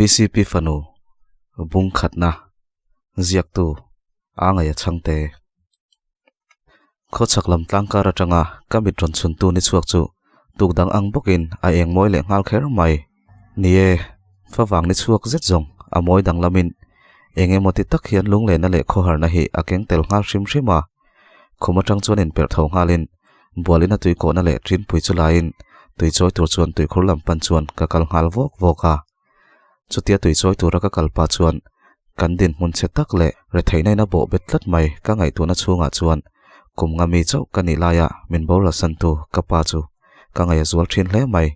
VCP fanu bung khatna ziaktu a ngaih a chhangte. Khawchhak lam tlangkar atanga ka mit rawn chhuntu ni chhuak chu tuk dang ang bawkin a eng mawi leh nghal kher mai. Ni e, favang ni chhuak zet zawng a mawi danglamin eng emaw ti tak hian lunglehna leh khawharna hi a keng tel nghal hrim hrim a. Khum atang chuan inperh tho nghalin bualin a tuikawhna leh ṭinpui chu laiin tui chawi tur chuan tuikhur lam pan chuan ka kal nghal vawk vawk a. Chutia tui chawi tura ka kal pah chuan kan dinhmun chhe tak leh retheihna in a bawh bet tlat mai ka ngaihtuahna chhungah chuan kum nga mi chauh ka nih laia min boral santu ka pa chu ka ngaih a zual thin hle mai.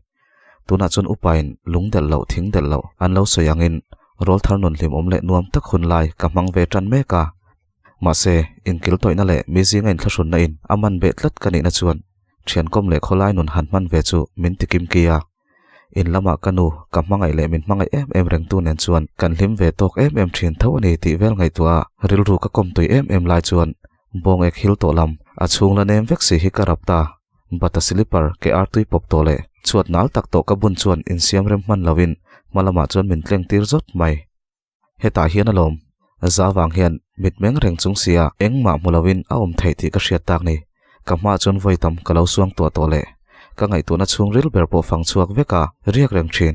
Tunah chuan upain lung delh loh thing delh loh an lo sawi angin rawl thar nun hlimawm leh nuam tak hun lai ka hmang ve tan mek a. Mahse, inkil tawihna leh mi zinga inthlahrunna in a man beh tlat ka nihna chuan thiankawm leh khawlai nun han hman ve chu min ti kimki a. In lamah ka nu, ka hmangaih leh min hmangaih em em rengtu nen chuan kan hlim ve tawk em em thin tho a ni tih vel ngaihtuah a rilru ka kawm tui em em lai chuan bawng ek hil tawh lam a chhung la nem vek si hi ka rap ta. Bata slipper ke artui pawp tawh leh chhuat nal tak tawh ka bun chuan insiam rem hman loin hma lamah chuan min tleng tir zawt mai. Hetah hian alawm, za vang hian mit meng reng chung sia engmah hmu loin a awm theih tih ka hriat tak ni. Ka hmaah chuan vawi tam ka lo suang tuah tawh leh ka ngaihtuahna chhung ril ber pawh fang chhuak vek a riak reng thin.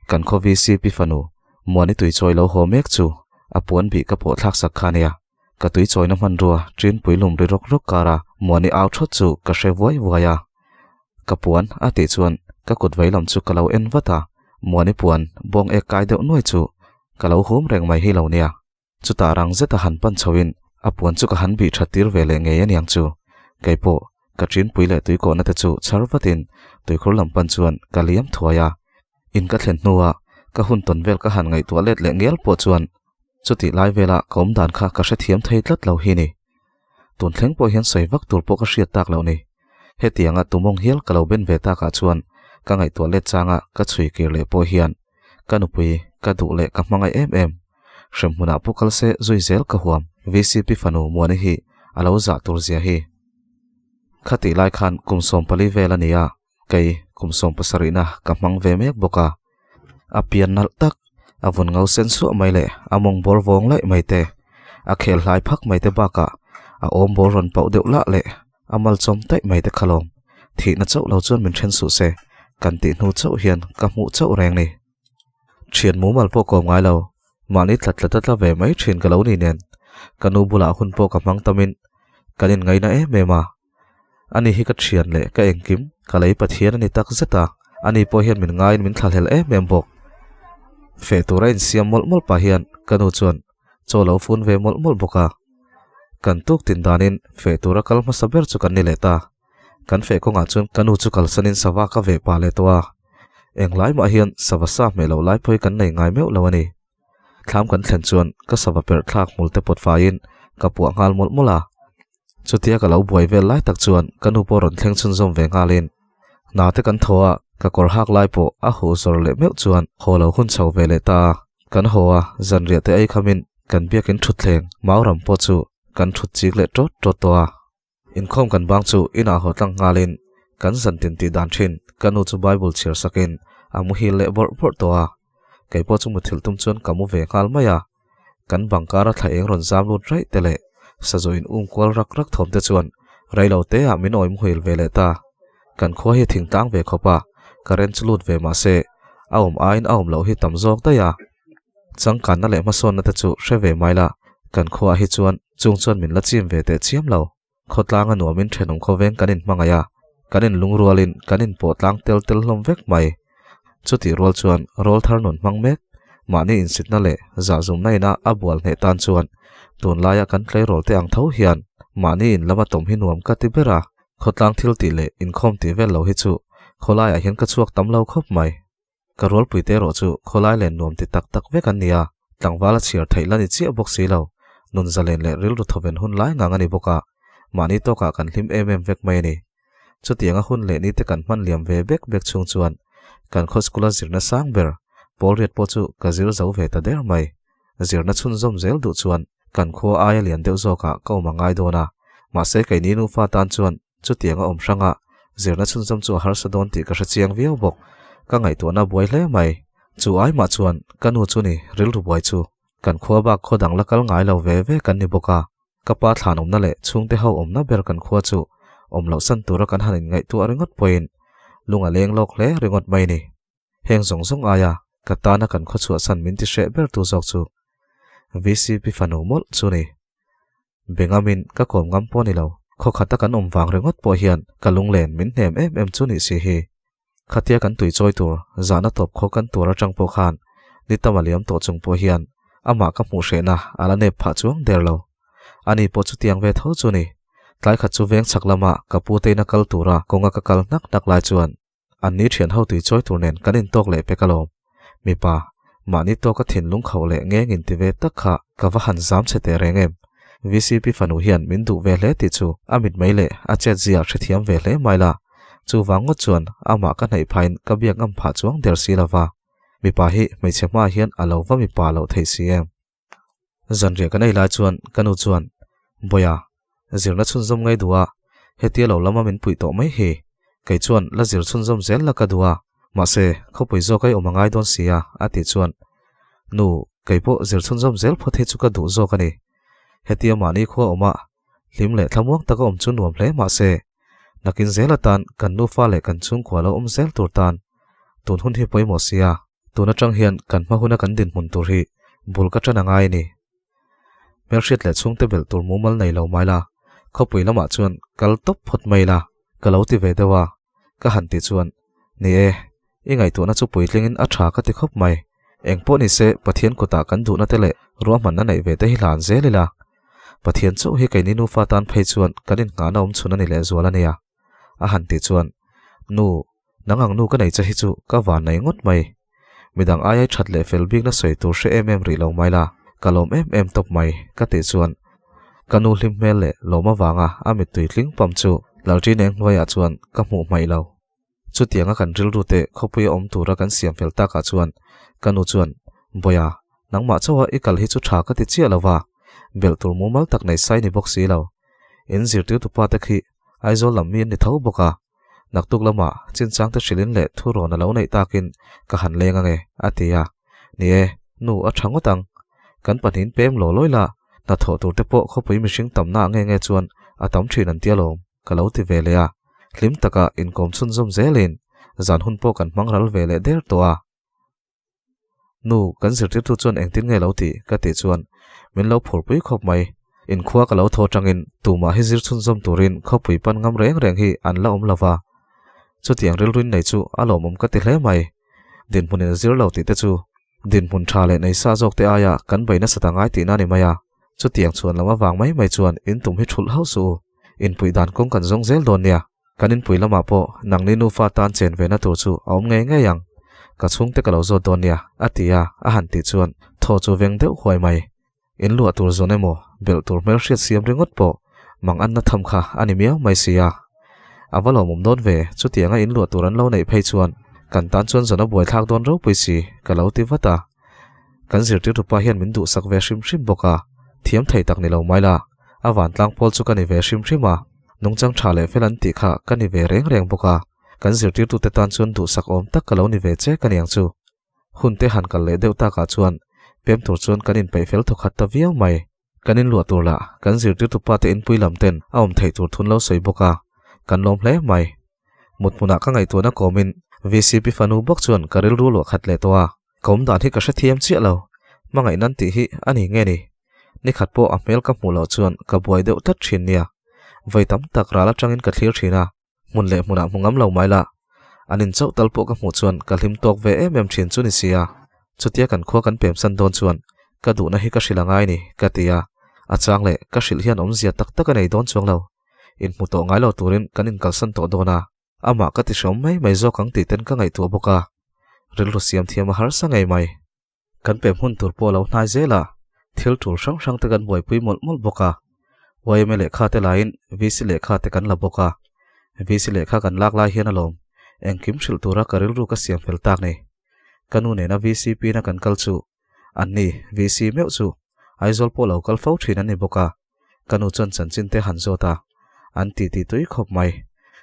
Kan khaw VCP fanu Muani tuichawi lo haw mek chu a puan bih ka pawh thlak sak kha nia. Ka tuichawina hmanrua ṭinpui lum ri rawk rawk kara Muani au thawt chu ka hre vuai vuai a. Ka puan a tih chuan ka kut vei lam chu ka lo en vat a, Muani puan bawng ek kai deuh nuai chu ka lo hum reng mai hi lo nia. Chutah rang zeta han pan chhoin a puan chu ka han bih that tir ve leh ngei aniang chu. Kei pawh ka ṭinpui leh tuikawhna te chu chhar vatin tuikhur lam pan chuan ka liam thuai a. In ka thlen hnuah ka hun tawn vel ka han ngaihtuah let leh ngial pawh chuan chutih lai vela ka awm dan kha ka hrethiam thei tlat lo hi ni. Tun thleng pawh hian sawi vak tur pawh ka hriat tak loh ni. Hetianga tumawng hial ka lo ben ve takah chuan ka ngaihtuah let changa ka chhui kir leh pawh hian ka nupui ka duh leh ka hmangaih em em. Hrem hmunah pawh kal se zui zel ka huam. VCP fanu Muani hi a lo zah tur zia hi. Khatih lai khan kum 14 vel a ni a, kei kum 17 na ka hmang ve mek bawk a. A pian nalh tak, a vun ngo sen suah mai leh a mawng bawr vawng laih mai te, a khel hlai phak mai te bakah a awm bawr rawn pauh deuh lah leh a mal chawm taih mai te kha lawm. Thihna chauh lo chuan min then suh se, kan tih hnu chauh hian ka hmuh chauh reng ni. Thian mumal pawh kawm ngai lo, mahni tlat tlat a tla ve mai thin ka lo ni nen, ka nu bulah hun pawh ka hmang tamin kan inngaina em em a. Ani hi ka thian leh ka engkim, ka lei Pathian a ni tak zet a, ani pawh hian min ngaiin min thlahlel em em bawk. Feh tura insiam mawlh mawlh pah hian ka nu chuan chaw lo fun ve mawlh mawlh bawk a. Kan tuk tin danin feh tura kal hmasa ber chu kan ni leh ta. Kan feh kawngah chuan ka nu chu kalsanin sava ka veh pah leh tawh a. Englai mah hian sava sa hmeh loh lai pawh hi kan nei ngai meuh lo a ni. Thlam kan thlen chuan ka sava perh thlak hmul te pawt faiin ka puah nghal mawlh mawlh a. Chutia ka lo buai vel lai tak chuan ka nu pawh rawn thleng chhunzawm ve nghalin hna te kan thaw a, ka kawr hak lai pawh a huh zawr leh meuh chuan haw lo hun chho ve leh ta a. Kan haw a, zanriah te ei khamin kan biakin thutthleng mauram pawh chu kan thut chik leh tawt tawt tawh a. Inkhawm kan bang chu inah haw tlang nghalin kan zan tin tih dan thin ka nu chu Bible chhiar sakin a muhil leh bawrh bawrh tawh a. Kei pawh chu muthilh tum chuan ka mu ve nghal mai a. Kan bang kara thla eng rawn zam lut raih te leh sazu in um kual rak rak thawm te chuan reilo te ah min awi muhil ve leh ta. Kan khua hi thing tlang ve khawp a, current chu lut ve mah se a awm aiin a awm loh hi tam zawk daih a. Changkanna leh hmasawnna te chu hre ve mai la, kan khuaah hi chuan chung chuan min la chim ve teh chiam lo. Khawtlanga nuamin thenawm khawveng kan inhmangaih a, kan inlungrualin kan inpawh tlang tel tel hlawm vek mai. Chutih rual chuan rawl thar nun hmang mek, mahni insitna leh zahzumna ina a bual hneh tan chuan tunlaia kan tleirawl te ang tho hian mahni in lama tawm hi nuam ka ti ber a, khawtlang thil tih leh inkhawm tih vel lo hi chu khawlaiah hian ka chhuak tam lo khawp mai. Ka rualpui te erawh chu khawlai len nuam ti tak tak vek an ni a, tlangval a chhiar theih la ni chiah bawk si lo, nun zalen leh rilru thawven hun lai ngang a ni bawk a, mahni tawkah kan hlim em em vek mai a ni. Chutianga hun leh nite kan hman liam ve bek bek chhung chuan kan khaw school-a zirna sang ber pawl riat pawh chu ka zir zo ve ta der mai. Zirna chhunzawm zel duh chuan kan khua aia lian deuh zawkah ka awm a ngai dawn a, mahse keini nufa tan chuan chutianga awm hranga zirna chhunzawm chu a harsa dawn tih ka hre chiang viau bawk. Ka ngaihtuahna buai hle mai. Chu ai mah chuan ka nu chu ni rilru buai chu kan khua bak khaw dang la kal ngai lo ve ve kan ni bawk a. Ka pa thlan awmna leh chhungte ho awmna ber kan khua chu awm loh san tura kan han inngaihtuah ringawt pawhin lung a leng lawk hle ringawt mai ni. Heng zawng zawng aia ka tana kan khaw chhuahsan min ti hreh ber tu zawk chu VCP fanu mawlh chu ni. Bengamin ka kawm ngam pawh ni lo, khaw khata kan awm vang ringawt pawh hian ka lunglen min hnem em em chu nih si hi. Khatia kan tui chawi tur zahna tawp khaw kan tur atang pawh khan ni tam a liam tawh chung pawh hian amah ka hmuh hrehna a la nep phah chuang der lo. Ani pawh chutiang ve tho chu ni. Tlai khat chu veng chhak lama ka pu tein a kal tura kawnga ka kal hnak hnak lai chuan an ni thian ho tui chawi tur nen kan intawk leh pek alawm. Mipa, mahni tawka thinlung khauh leh ngeng inti ve tak kha ka va han zam chhe teh reng em. VCP fanu hian min duh ve hle tih chu a mitmei leh a chet zia hrethiam ve hle mai la. Chuvang ngawt chuan amah ka hnaih phain ka biak ngam phah chuang der si lova. Mipa hi hmeichhe hma hian a lo va mipa loh thei si em. Zanriah kan ei lai chuan ka nu chuan, Bawiha, zirna chhunzawm ngai duh a, hetia lo lama min puih tawh mai hi. Kei chuan la zir chhunzawm zel la ka duh a, mahse khawpui zawk ai awm a ngai dawn si a, a tih chuan, Nu, kei pawh zir chhunzawm zel phawt hi chu ka duh zawk a ni. Hetia mahni khua awma hlim leh thlamuang taka awm chu nuam hle mahse, nakin zel atan kan nufa leh kan chhungkua lo awm zel tur tan tun hun hi pawimawh sia, tun atang hian kan hma huna kan dinhmun tur hi bul ka tan a ngai a ni. Hmelhriat leh chhungte belh tur mumal nei lo mai la, khawpui lamah chuan kal tawp phawt mai la, ka lo ti ve deuh a, ka han tih chuan, Ni e, i ngaihtuahna chu puitlingin a tha ka ti khawp mai. Engpawh ni se Pathian kutah kan duhna te leh ruahmanna neih ve te hi hlan zel ila. Pathian chauh hi keini nufa tan phei chuan kan innghahna awm chhun a ni lehzual a nia. A han tih chuan, Nu, nang ang nu ka nei che hi chu ka van nei ngawt mai. Midang aiai that leh fel bikna sawi tur hre em em rih lo mai la, ka lawm em em tawp mai, ka tih chuan ka nu hlim hmel leh lawm avanga a mittui tling pam chu Lalṭi neng hnuaiah chuan ka hmuh hmaih lo. Chutianga kan rilru te khawpuia awm tura kan siam fel takah chuan ka nu chuan, Bawiha, nangmah chauha i kal hi chu tha ka ti chiah lo va, belh tur mumal tak nei sai ni bawk si lo. In zirtirtu pa te khi Aizawl lam mi an ni tho bawk a, naktuk lamah chinchang te hrilhin leh thu rawn a lo neih takin ka han leng ange, a ti a. Ni e, nu a tha ngawt ang. Kan pahnihin pem law lawi la, hnathawh tur te pawh khawpui mihring tamna ah nge nge chuan a tam thin an tia lawm. Ka lo ti ve leh a, hlim taka inkawm chhunzawm zelin zan hun pawh kan hmang ral ve leh der tawh a. Nu, kan zirtirtu chuan engtin nge lo tih? ka tih chuan min lo phurpui khawp mai. Inkhua ka lo thaw tangin tumah hi zir chhunzawm turin khawpui pan ngam reng reng hi an la awm lo va. Chutiang rilruin nei chu a lawmawm ka ti hle mai. Dinhmunin a zir lo tih te chu dinhmun tha leh nei sa zawk te aia kan bei nasa ta ngai tihna a ni mai a. Chutiang chhuan lam avang mai mai chuan in tum hi thulh hauh suh u. Inpuih dan kawng kan zawng zel dawn nia. Kan inpui lamah pawh nangni nufa tan chen ve na tur chu a awm ngei ngei ang. Ka chhungte ka lo zawt dawn nia, a ti a, a han tih chuan thaw chu veng deuh huai mai. In luah tur zawn emaw, belh tur hmelhriat siam ringawt pawh mang anna tham kha a ni miau mai si a. A va lawmawm dawn ve, chutianga in luah tur an lo neih phei chuan kan tan chuan zawn a buaithlak dawn ropui si, ka lo ti vat a. Kan zirtirtu pa hian min duhsak ve hrim hrim bawk a, thiam thei tak ni lo mai la, a vantlang pawl chu ka ni ve hrim hrim a, nungchang tha leh fel an tih kha ka ni ve reng reng bawk a, kan zirtirtute tan chuan duhsak awm tak ka lo ni ve che ka niang chu. Hun te han kal leh deuh takah chuan pem tur chuan kan inpeih fel thawkhat ta viau mai. Kan inluah tur lah kan zirtirtu pa te inpui lam ten a awm theih tur thun lo sawi bawk a, kan lawm hle mai. Mut hmunah ka ngaihtuahna kawmin VCP fanu bawk chuan ka rilru luah khat leh tawh a, ka awm dan hi ka hrethiam chiah lo. Hmangaih nan tih hi a ni nge ni? Nikhat pawh a hmel ka hmuh loh chuan ka buai deuh tlat thin nia. Vawi tam tak ral atangin ka thlir thin a, hmun leh hmunah hmu ngam lo mai la. An inchauh tal pawh ka hmuh chuan ka hlim tawk ve em em thin chu ni sia. Chutia kan khua kan pem san dawn chuan ka duhna hi ka hrilh a ngai ni, ka ti a. A chang leh ka hrilh hian awmzia tak tak a nei dawn chuang lo. Inhmu tawh ngai lo turin kan inkalsan tawh dawn a. Amah ka ti hreawm mai mai zawk ang tih ten ka ngaihtuah bawk a. Rilru siam thiam a harsa ngei mai. Kan pem hun tur pawh a lo hnai zel a, thil tul hrang hrang te kan buaipui mawlh mawlh bawk a. Yma lehkha te laiin VC lehkha te kan la bawk a. VC lehkha kan lak lai hian alawm engkim hrilh tura ka rilru ka siam fel tak ni. Ka nu nena VCP na kan kal chu an ni, VC meuh chu Aizawl pawh lo kal fo thin an ni bawk a, ka nu chuan chanchin te han zawt a, an ti ti tui khawp mai.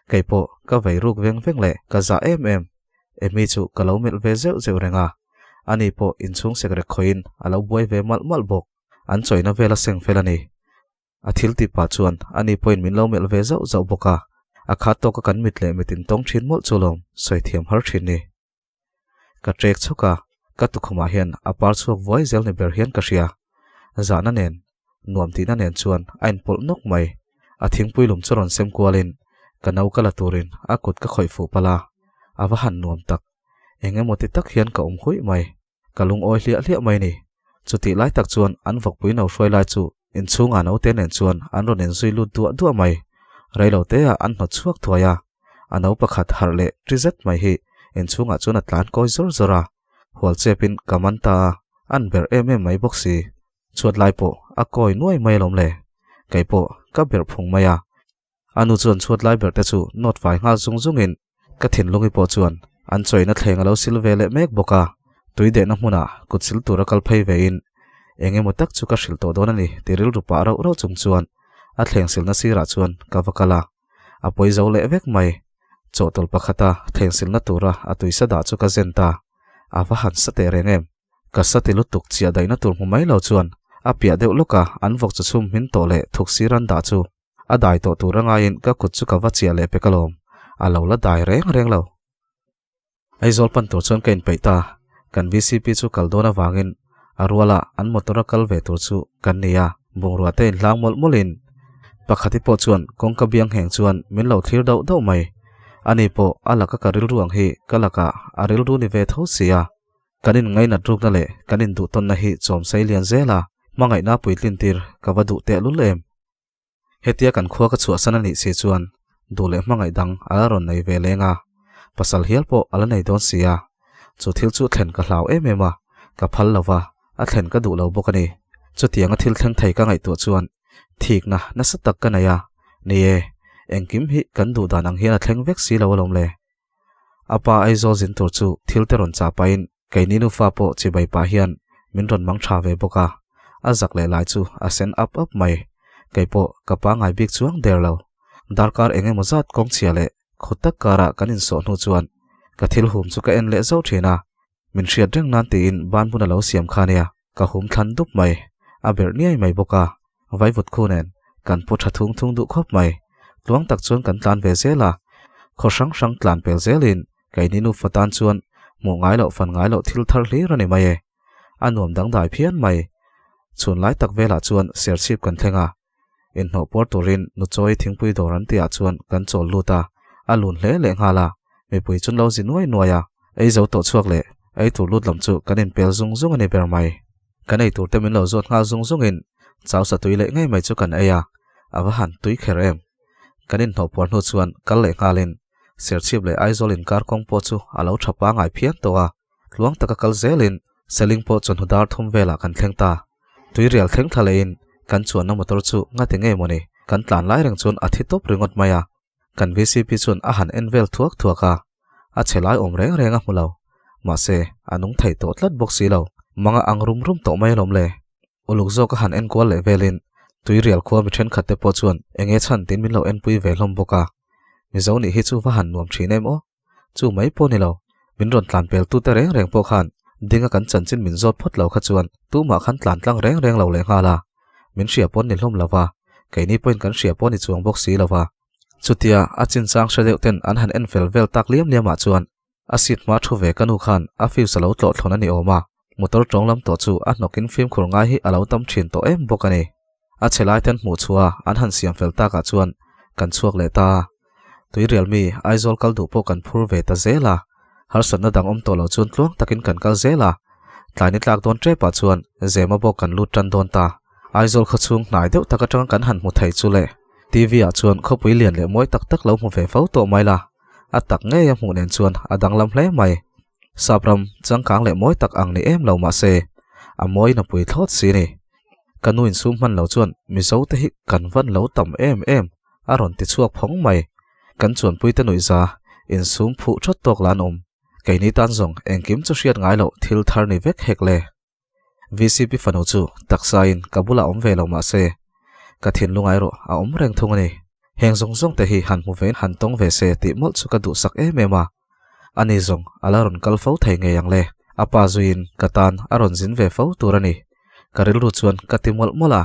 Kei pawh ka vei ruk veng veng leh ka zah em em. Amy chu ka lo melh ve zeuh zeuh reng a, ani pawh inchhung sekrek khawihin a lo buai ve malh malh bawk. An chawina vel a seng fel a ni. A thil tih pah chuan ani pawhin min lo melh ve zauh zauh bawk a, a khat tawka kan mit leh mit intawng thin mawlh chu lawm sawi thiam har thin ni. Ka trek chhawk a, ka tukhumah hian a par chhuak vuai zel ni ber hian ka hria. Zahna nen, nuam tihna nen chuan a inpawlh nawk mai. A thingpui lum chu rawn sem kualin ka no ka la turin a kut ka khawih fuh palh a, a va han nuam tak. Eng emaw ti tak hian ka awm huih mai. Ka lungawi hliah hliah mai ni. Chutih lai tak chuan an vawkpui no hruai lai chu inchhungah naute nen chuan an rawn inzui lut duah duah mai. Reilo teah an hnawt chhuak thuai a, a no pakhat harh leh ṭi zet mai hi inchhungah chuan a tlan kawi zawr zawr a, hual chepin ka man ta a, an berh em em mai bawk si. Chhuat lai pawh a kawi nuai mai alawm le. Kei pawh ka berh phung mai a. A nu chuan chhuat lai ber te chu nawt fai nghal zung zungin ka thinlungi pawh chuan an chawina thleng a lo sil ve leh mek bawk a, tui dehna hmunah kut sil tura kal phei vein eng emaw tak chu ka hrilh tawh dawn a ni ti rilru pah rauh rauh chung chuan a thleng silna sirah chuan ka va kal a, a pawi zo leh vek mai. Chawhtawlh pakhata thleng silna tura a tuisa dah chu ka zen ta, a va han sa teh reng em. Ka sa ti lutuk chiah daihna tur hmu mai lo chuan a piah deuh lawka an vawk chu chhum hmin tawh leh thuk sir an dah chu A dai tawh tur a ngaiin ka kut chu ka va chiah leh pek alawm, a lo la dai reng reng lo. Aizawl pan tur chuan ka inpeih ta, kan VCP chu kal dawn avangin a ruala an motor a kal ve tur chu kan ni a, bungrua te inhlang mawlh mawlhin pakhati pawh chuan kawngka biang ngheng chuan min lo thlir dauh dauh mai. Ani pawh a laka ka rilru ang hi ka lakah a rilru ni ve tho si a. Kan inngainat rukna leh kan induhtawnna hi chawm sei lian zel a, hmangaihna puitlin tir ka va duh tehlul em. Hetia kan khua ka chhuahsan a nih si chuan duh leh hmangaih dang a la rawn nei ve leng a, pasal hial pawh a la nei dawn si a. Chu thil chu thlen ka hlau em em a, ka phal lo va, a thlen ka duh lo bawk a ni. Chutianga thil thleng thei ka ngaihtuah chuan thikna nasa tak ka nei a, ni e, engkim hi kan duh dan ang hian a thleng vek si lo alawm le. A pa Aizawl zin tur chu thil te rawn chah pahin keini nufa pawh chibai pah hian min rawn mang tha ve bawk a, a zak leh lai chu a sen up up mai. Kei pawh ka pangngai bik chuang der lo. Darkar eng emaw zat kawng chhia leh khut tak karah kan insawh hnu chuan ka thil hum chu ka en leh zauh thin a, min hriat reng nan tiin ban bun a lo siam kha nia, ka hum thlan dup mai, a berh niai mai bawk a, vaivut khu nen kan pu tha thung thung duh khawp mai. Tluang tak chuan kan tlan ve zel a, khaw hrang hrang tlan pel zelin keini nufa tan chuan hmuh ngai loh fan ngai loh thil thar hlir a ni mai e. A nuam dangdai phian mai. Chhun lai tak velah chuan serchhip kan thleng a, inhnawh puar turin Nuchawi thingpui dawr an tihah chuan kan chawl lut a, a lun hle leh nghal a, mipui chun lo zi nuai nuai a, ei zo tawh chhuak leh ei tur lut lam chu kan inpel zung zung a ni ber mai. Kan ei tur te min lo zawt nghal zung zungin chau sa tui leh ngei mai chu kan ei a, a va han tui kher em. Kan inhnawh puar hnu chuan kal leh nghalin Serchhip leh Aizawl inkar kawng pawh chu a lo tha pangai phian tawh a, tluang taka kal zelin Seling pawh chawhnu dar thum velah kan thleng ta. Tuirial thleng thla lehin kan chuanna motor chu ngati ngei mawni kan tlan lai reng chuan a thi tawp ringawt mai a, kan VCP chuan a han en vel thuak thuak a, a chhe lai awm reng reng a hmu lo. Mahse, a nung thei tawh tlat bawk si lo, manga ang rum rum tawh mai alawm le. Uluk zawk a han en kual leh velin Tuirial khua mi thenkhat te pawh chuan enge chhan tiin min lo enpui ve hlawm bawk a. Mizo nih hi chu va han nuam thin em aw. Chu mai pawh ni lo, min rawn tlan pel tute reng reng pawh khan dinga kan chanchin min zawt phawt lo kha chuan tumah khan tlan tlang reng reng lo leh nghal a. Min hria pawn ni hlawm lo va, keini pawhin kan hria pawh ni chuang bawk si lo va. Chutia a chinchang hre deuh ten an han en fel vel tak liam liamah chuan a seat hma thu ve ka nu khan a fuse a lo tlawh thlawn a ni awm a, motor tawng lam tawh chu a hnawkin fimkhur ngai hi a lo tam thin tawh em bawk a ni. A chhe lai ten hmuh chhuah an han siam fel takah chuan kan chhuak leh ta a. Tuirial mi Aizawl kal duh pawh kan phur ve ta zel a, harsatna dang awm tawh lo chuan tluang takin kan kal zel a. Tlai ni tlak dawn tepah chuan Zema bawk kan lut tan dawn ta. Aizawl khawchhung hnai deuh tak atanga kan han hmu thei chu le. TV ah chuan khawpui lian leh mawi tak tak lo hmu ve fo tawh mai la, a tak ngei a hmuh nen chuan a danglam hle mai. Sapram changkang leh mawi tak ang ni em lo mahse, a mawiin a pui thlawt si ni. Ka nu insum hman lo chuan Mizo te hi kan van lo tam em em a rawn ti chhuak phawng mai. Kan chuanpuite nuihza insum phuh thawt tawk la an awm. Keini tan zawng engkim chu hriat ngai loh thil thar ni vek hek le. VCP fanu chu taksain ka bulah awm ve lo mah se, ka thinlung erawh a awm reng thung a ni. Heng zawng zawng te hi han hmu vein han tawng ve se tih mawlh chu ka duhsak em em a. Ani zawng a la rawn kal fo thei ngei ang le. A pa zuiin ka tan a rawn zin ve fo tur a ni. Ka rilru chuan ka ti mawlh mawlh a,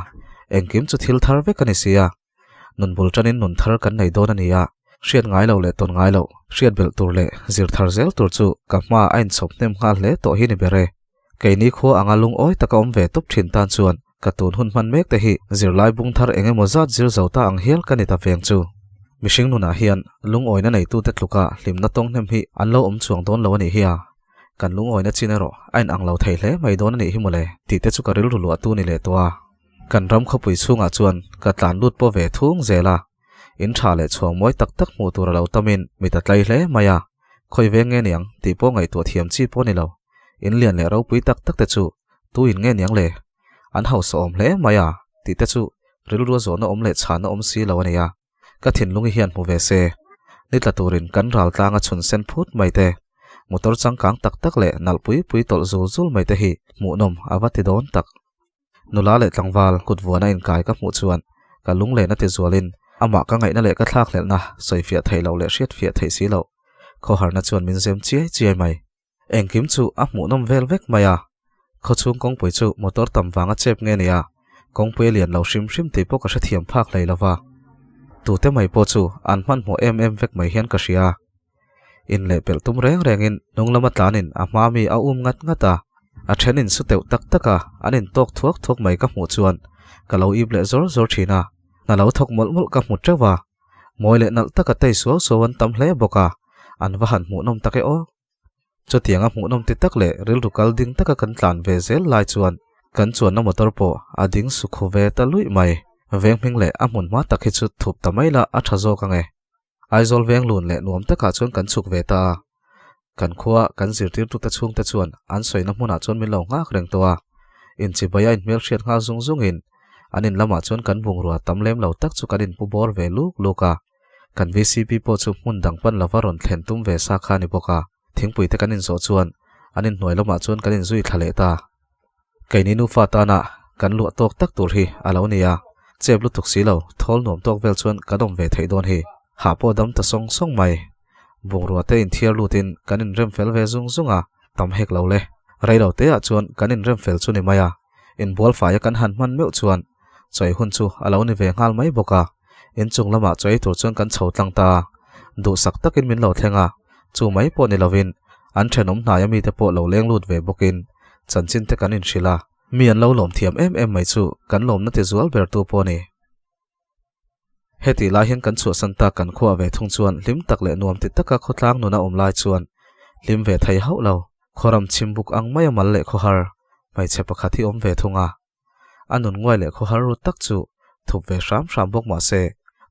engkim chu thil thar vek a ni si a. Nun bul tanin nun thar kan nei dawn a ni a, hriat ngai lo leh tawn ngai loh, hriat belh tur leh zir thar zel tur chu ka hma a inchhawp hnem nghal hle tawh hi ni ber e. Keini khua anga lungawi taka awm ve tawp thin tan chuan ka tun hun hman mek te hi zirlai bung thar eng emaw zat zir zo ta ang hial ka ni ta veng chu. Mihring nunah hian lungawina neitute tluka hlimna tawng hnem hi an lo awm chuang dawn lo a nih hi a, kan lungawina chin erawh a inang lo thei hle mai dawn a nih hi mawle tih te chu ka rilru luahtu ni leh tawh a. Kan ram khawpui chhungah chuan ka tlan lut pawh ve thung zel a, in tha leh chhuang mawi tak tak hmuh tur a lo tamin mit a tlai hle mai a, khawi veng nge niang tih pawh ngaihtuah thiam chi pawh a ni lo. In lian leh ropui tak tak te chu tu in nge niang le? An hausa awm hle mai a tih te chu rilru a zawhna awm leh chhana awm si lo a ni a, ka thinlungi hian hmu ve se. Ni tla turin kan ral tlanga chhun sen phut mai te, motor changkang tak tak leh nalh pui pui tawlh zul zul mai te hi hmuhnawm a va ti dawn tak. Nula leh tlangval kut vuana inkai ka hmuh chuan ka lung lehna ti zualin amah ka ngaihna leh ka thlakhlelhna sawifiah theih loh leh hriatfiah theih si loh khawharna chuan min zem chiai chiai mai. Engkim chu a hmuhnawm vel vek mai a, khawchhung kawngpui chu motor tam vanga chep nge nia, kawngpui a lian lo hrim hrim tih pawh ka hrethiam phak hlei lo va. Tute mai pawh chu an hmanhmawh em em vek mai hian ka hria. Inlehpelh tum reng rengin hnung lama tlanin a hma mi a um ngat ngat a, a then in su teuh tak tak a, an in tawk thuak thuak mai ka hmuh chuan ka lo ip leh zawr zawr thin a, hna lo thawk mawlh mawlh ka hmu teuh a, mawi leh nalh taka tei suau suau an tam hle bawk a, an va han hmuhnawm tak e aw. Chutianga hmuhnawm ti tak leh rilru kal ding taka kan tlan ve zel lai chuan kan chuanna motor pawh a ding su khu ve ta luih mai. Veng hming leh a hmun hma tak hi chu thup ta mai la a tha zawk ang e. Aizawl veng lun leh nuam takah chuan kan chhuk ve ta a, kan khua kan zirtirtute chhungte chuan an sawina hmunah chuan min lo nghak reng tawh a, inchibai a inhmelhriat nghal zung zungin an in lamah chuan kan bungrua tam lem lo tak chu kan inpu bawr ve luk luk a, kan VCP pawh chu hmun dang pan lova rawn thlen tum ve sa kha a ni bawk a, thingpui te kan inzawh chuan an inhnuai lamah chuan kan inzui thla leh ta. Keini nufa tana kan luah tawk tak tur hi a lo ni a, chep lutuk si lo, thawl nuam tawk vel chuan kan awm ve theih dawn hi. Hah pawh dam ta sawng sawng mai. Bungrua te inthiar lutin kan inrem fel ve zung zung a, tam hek lo le. Rei lo teah chuan kan inrem fel chu ni mai a, inbual faia kan han hman meuh chuan chawi hun chu a lo ni ve nghal mai bawk a, inchung lamah chawi tur chuan kan chho tlang ta a, duhsak takin min lo thleng a, chu mai pawh ni lovin an thenawm hnaia mite pawh lo leng lut ve bawkin chanchin te kan inhrilh a, mi an lo lawm thiam em em mai chu kan lawmna ti zual ber tu pawh a ni. Hetih lai hian kan chhuahsan tak kan khuah ve thung chuan hlim tak leh nuam ti taka khawtlang nuna awm lai chuan hlim ve thei hauh lo, khawram chhimbuk ang maia mal leh khawhar hmeichhe pakhat hi awm ve thung a. A nun nguai leh khawhar rut tak chu thup ve hram hram bawk mah se,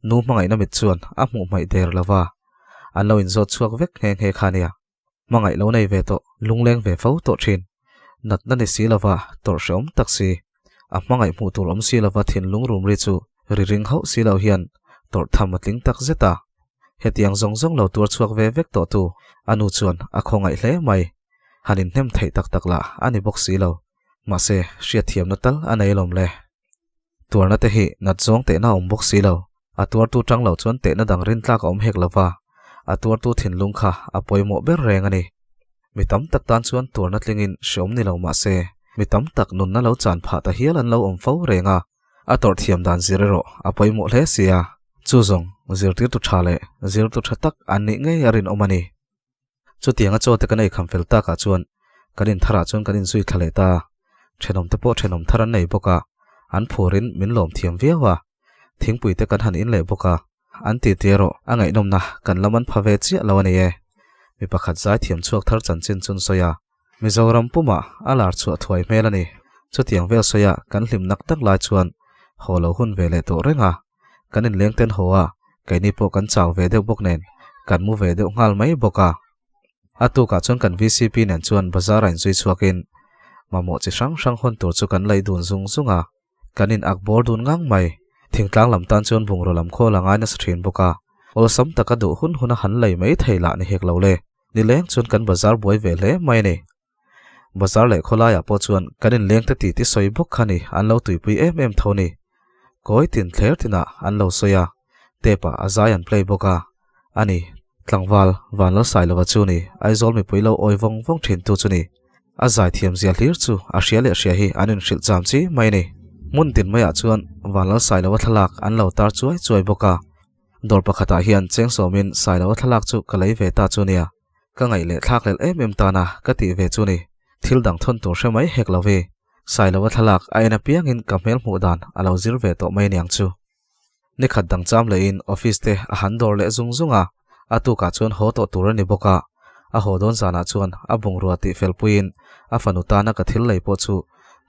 nu hmangaihna mit chuan a hmuh hmaih der lo va, an lo inzawt chhuak vek nghe nghe kha nia. Hmangaih lo nei ve tawh, lungleng ve fo tawh thin. Natna ni si lova, tawrh hrehawm tak si. A hmangaih hmuh tur awm si lova thinlung rum ri chu ri ring hauh si lo hian tawrh tham a tling tak zet a. Hetiang zawng zawng lo tuar chhuak ve vek tawh tu a nu chuan a khawngaih hle mai. Han inhnem theih tak tak lah a ni bawk si lo. Mahse, hriatthiamna tal a nei lawm le. Tuarna te hi nat zawng tehna a awm bawk si lo. A tuartu tang lo chuan tehna dang rin tlak a awm hek lo va, a tuartu thinlung kha a pawimawh ber reng a ni. Mi tam tak tan chuan tuarna tlingin hreawm ni lo mah se, mi tam tak nunna lo chan phah ta hial an lo awm fo reng a, a tawrh thiam dan zir erawh a pawimawh hle si a, chu zawng zirtirtu tha leh zirtu tha tak an nih ngei a rinawm a ni. Chutianga chaw te kan ei kham fel takah chuan kan in tharah chuan kan inzui thla leh ta a, thenawm te pawh thenawm thar an nei bawk a, an phurin min lawm thiam viau a, thingpui te kan han in leh bawk a, an ti ti erawh a ngaihnawmna kan lam an pha ve chiah lo a ni e. Mi pakhat zai thiam chhuak thar chanchin chun sawi a, Mizoram pumah a lar chhuah thuai hmel a ni. Chutiang vel sawi a kan hlim nak tak lai chuan haw lo hun ve leh tawh reng a, Kan inleng ten haw a, keini pawh kan chau ve deuh bawk nen kan mu ve deuh nghal mai bawk a. A tukah chuan kan VCP nen chuan bazar a inzui chhuakin mamawh chi hrang hrang hawn tur chu kan laih dun zung zung a, kan in ak bawr dun ngang mai. Thingtlang lam tan chuan bungraw lam khawl a ngai nasa thin bawk a. Awlsam taka duh hun huna han lei mai thei lah ni hek lo le. Nileng chuan kan bazar buai ve hle mai a ni. Bazar leh khawlaiah pawh chuan kan inleng te titi sawi bawk kha ni an lo tuipui em em tho ni. Kawi tin thler tinah an lo sawi a, tape ah a zai an play bawk a. A ni, tlangval Vanlalsailova chu ni Aizawl mipui lo awi vawng vawng thin tu chu ni. A zai thiam zia hlir chu a hria leh hria hi an inhrilh cham chi mai a ni. Hmun tin maiah chuan Vanlalsailova thlalak an lo tar chuai chuai bawk a. Dawr pakhatah hian cheng sawmin Sailova thlalak chu ka lei ve ta chu nia. Ka ngaih leh thlak lel em em tana ka tih ve chu ni. Thil dang thawn tur hre mai hek lo vi. Sailova thlalak a en apiangin ka hmel hmuh dan a lo zir ve tawh mai aniang chu. Ni khat dang cham lehin office te a han dawr leh zung zung a, a tukah chuan haw tawh tur a ni bawk a. A haw dawn zanah chuan a bungrua tih fel puiin a fanu tana ka thil lei pawh chu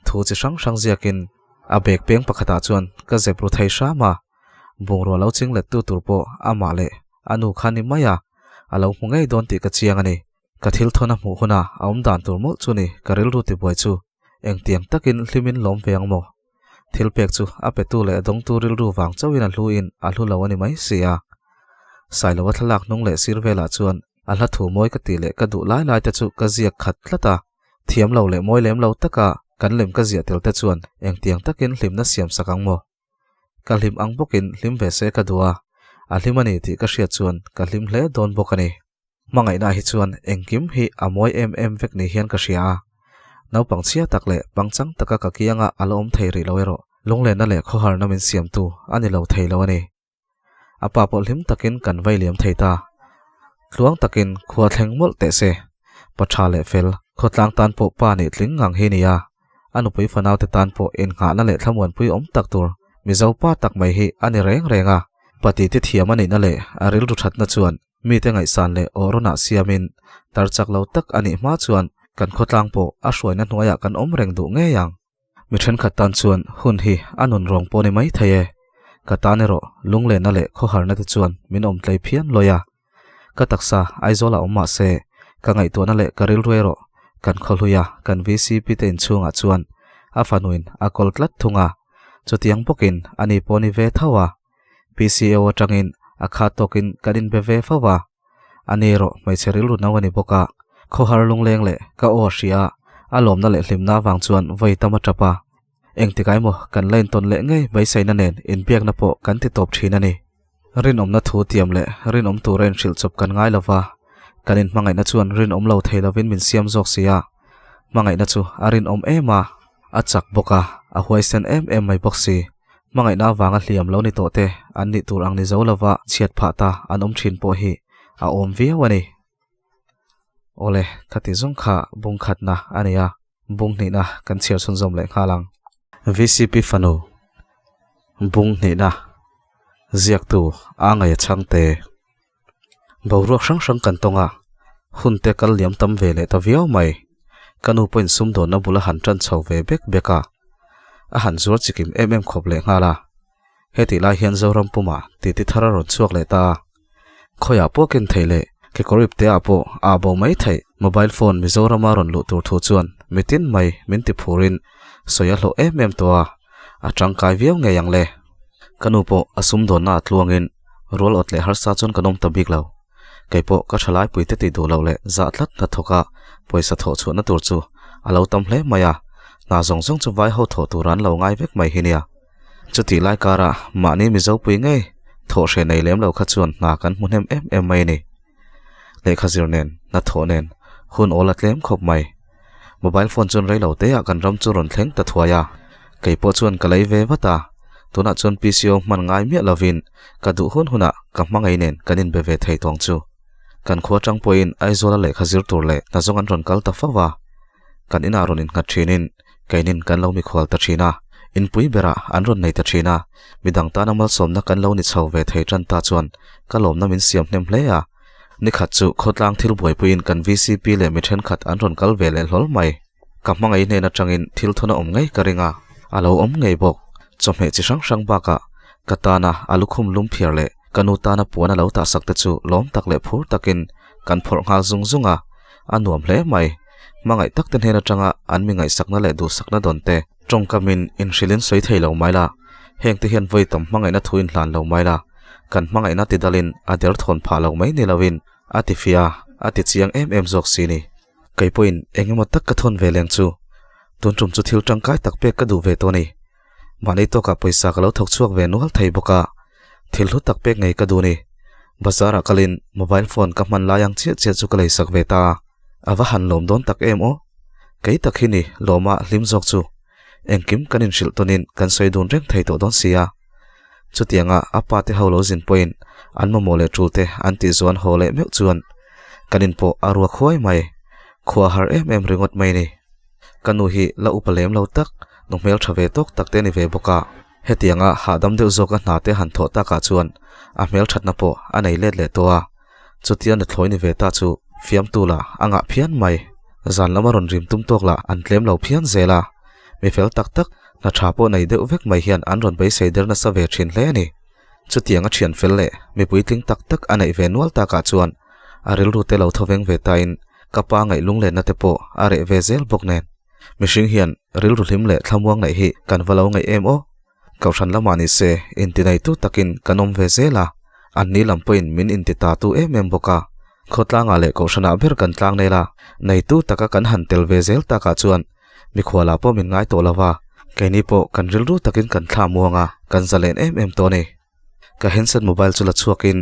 thu chi hrang hrang ziakin a bag peng pakhatah chuan ka zep ru thei hram a. Bungrua lo ching let tu tur pawh amah leh a nu kha ni mai a, a lo hmu ngei dawn tih ka chiang a ni. Ka thil thawn a hmuh huna a awm dan tur mawlh chu ni ka rilru tibuai chu engtiang takin hlimin lawm ve ang maw? Thil pek chu a petu leh a dawngtu rilru vang chauhin a hluin a hlu lo a ni mai si a. Sailoa thlalak hnung leh sir velah chuan a hla thu mawi ka tih leh ka duh lai lai te chu ka ziak khat tlat a. Thiam lo leh mawi lem lo taka kan lem ka ziah tel te chuan engtiang takin hlimna siam sak ang maw? Ka hlim ang bawkin hlim ve se ka duh a, a hlim a ni tih ka hriat chuan ka hlim hle dawn bawk a ni. Hmangaihna hi chuan engkim hi a mawi em em vek ni hian ka hria a. Naupang chhia tak leh pangchang taka ka kianga a la awm thei rih lo erawh lunglenna leh khawharna min siamtu a ni lo thei lo a ni. A pa pawh hlim takin kan vai liam thei ta. Tluang takin khua thleng mawlh teh se. Pa tha leh fel, khawtlang tan pawh pa nih tling ngang hi nia. A nupui fanaute tan pawh innghahna leh thlamuanpui awm tak tur Mizo pa tak mai hi a ni reng reng a. Pa titi thiam a nihna leh a rilru thatna chuan mite ngaihsan leh awrawnah siamin tar chak lo tak a nih hma chuan kan khawtlang pawh a hruaina hnuaiah kan awm reng duh ngei ang. Mi thenkhat tan chuan hun hi a nun rawng pawh ni mai thei e. Ka tan erawh lunglehna leh khawharna te chuan min awm tlei phian lawi a. Ka taksa Aizawl ah awm mah se, ka ngaihtuahna leh ka rilru erawh kan khawhlui a, kan VCP te inchhungah chuan a fanuin a kawl tlat thung a. Chutiang bawkin ani pawh ni ve tho a. PCO atangin a khat tawkin kan inbe ve fo a. Ani erawh hmeichhe rilru no a ni bawk a, khawhar lungleng leh ka aw a hria a, a lawmna leh hlimna avang chuan vawi tam a tap a. Engtikah emaw kan la intawn leh ngei beiseina nen inbiakna pawh kan ti tawp thin a ni. Rinawmna thu tiam leh rinawm tura inhrilh chawp kan ngai lova, kan inhmangaihna chuan rinawm lo thei lovin min siam zawk si a. Hmangaihna chu a rinawm em a, a chak bawk a, a huaisen em em mai bawk si. Hmangaihna avanga hliam lo ni tawh te an nih tur ang ni zo lova chhiat phah ta an awm thin pawh hi a awm viau a ni. Awle, khati zawng kha bung khatna a ni a, bung hnihna kan chhiar chhunzawm leh nghal ang. Vcp fanu bung hnihna ziaktu a ngaih a chhangte. Boruak hrang hrang kan tawng a, hun te kal liam tam ve leh ta viau mai. Ka nu pawhin sumdawnna bula han tan chho ve bek bek a, a han zuar chikim em em khawp leh nghal a. Hetih lai hian Zoram pumah titi thar a rawn chhuak leh ta a. Khawiah pawh ken theih leh kekawr ipteah pawh a bo mai theih. Mobile phone Mizorama rawn luh tur thu chuan mitin mai min ti phurin sawi a hlawh em em tawh a, a tangkai viau ngei ang le. Ka nu pawh a sumdawnna a tluangin rual awt leh harsa chuan kan awm ta bik lo. Kei pawh ka thalai puite tih duh loh leh zah tlat hnathawk a pawisa thawh chhuahna tur chu a lo tam hle mai a, hna zawng zawng chu vai ho thawh tur an lo ngai vek mai hi nia. Chutih lai karah mahni Mizopui ngei thawh hreh nei lem lo kha chuan hna kan hmu hnem em em mai a ni. Lehkha zir nen, hnathawh nen, hun awl a tlem khawp mai. Mobile phone chuan rei lo teah kan ram chu rawn thleng ta thuai a, kei pawh chuan ka lei ve vat a, tunah chuan PCO hman ngai miah lovin ka duh hun hunah ka hmangaih nen kan inbe ve thei tawng chu. Kan khua tang pawhin Aizawla lehkha zir tur leh hna zawng an rawn kal ta fo a, kan inah rawn innghat thinin keinin kan lo mikhual ta thin a, inpui berah an rawn nei ta thin a, midang tana malsawmna kan lo ni chho ve thei tan ta chuan ka lawmna min siam hnem hle a. Nikhat chu khawtlang thil buaipuiin kan VCP leh mi thenkhat an rawn kal ve leh hlawl mai. Ka hmangaih hnen atangin thil thawn a awm ngei ka ring a, a lo awm ngei bawk. Chawhmeh chi hrang hrang bakah ka tana a lukhum lum phiar leh ka nu tana puan a lo tahsak te chu lawm tak leh phur takin kan phawrh nghal zung zung a, a nuam hle mai. Hmangaih tak te hnen atanga an mi ngaihsakna leh duhsakna dawn te tawngkamin inhrilhin sawi thei lo mai la, heng te hian vawi tam hmangaihna thu inhlan lo mai la. Kan hmangaihna ti dalin a derthawn phah lo mai ni loin a ti fia, a ti chiang em em zawk si ni. Kei pawhin eng emaw tak ka thawn ve leng chu. Tun tum chu thil tangkai tak pek ka duh ve tawh a ni. Mahni tawkah pawisa ka lo thawk chhuak ve nual thei bawk a, thil hlu tak pek ngei ka duh a ni. Bazar ah kalin mobile phone ka hman lai ang chiah chiah chu ka leisak ve ta a, a va han lawm dawn tak em aw. Kei tak hi ni lawma hlim zawk chu. Engkim kan inhrilh tawnin kan sawi dun reng thei tawh dawn si a. Chutianga a pa te ho lo zin pawhin an mamawh leh tul te an tih zuan haw leh meuh chuan kan in pawh a ruak huai mai. Khua har em em ringawt mai ni. Ka nu hi la upa lem lo tak, nu hmel tha ve tawk tak te ni ve bawk a. Hetianga hahdam deuh zawka hna te han thawh takah chuan a hmel thatna pawh a nei let leh tawh a. Chutia nuthlawi ni ve ta chu fiamtu lah a ngah phian mai. Zan lama rawn rim tum tawk lah an tlem lo phian zel a. Mi fel tak tak, hna tha pawh nei deuh vek mai hian an rawn beisei der nasa ve thin hle a ni. Chutianga thian fel leh mi puitling tak tak a neih ve nual takah chuan a rilru te lo thaw veng ve tain ka pa ngaih lunglenna te pawh a reh ve zel bawk nen. Mihring hian rilru hlim leh thlamuang neih hi kan va lo ngaih em aw? Kohhran lamah ni se intineitu takin kan awm ve zel a, an ni lam pawhin min inti ta tu em em bawk a. Khawtlangah leh kohhranah ber kan tlang nel a, neitu taka kan han tel ve zel takah chuan mikhualah pawh min ngai tawh lo va, keini pawh kan rilru takin kan thla muang a, kan zalen em em tawh a ni. Ka handset mobile chu la chhuakin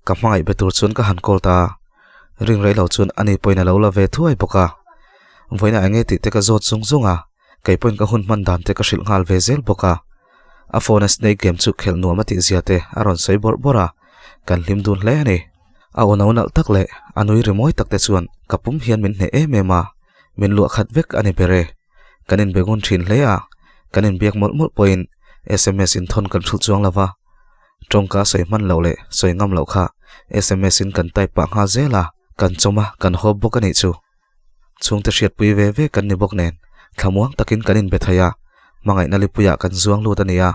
ka hmangaih be tur chuan ka han call ta a, ring rei lo chuan ani pawhin a lo la ve thuai bawk a. Vawiinah eng nge tih te ka zawt zung zung a, kei pawhin ka hun hman dan te ka hrilh nghal ve zel bawk a. A phone a snake game chu khelh nuam a tih zia te a rawn sawi bawrh bawrh a, kan hlim dun hle a ni. A aw no nalh tak leh a nui ri mawi tak te chuan ka pum hian min hneh em em a, min luah khat vek a ni ber e. Kan inbe ngun thin hle a, kan inbiak mawlh mawlh pawhin sms in thawn kan hrulh chuang lo va, tawngka sawi hman loh leh sawi ngam loh kha sms in kan type pah nghal zel a, kan chawm a, kan hawp bawk a nih chu. Chhungte hriatpui ve ve kan ni bawk nen, thlamuang takin kan inbe thei a, hmangaihna lipuiah kan zuang lut a ni a,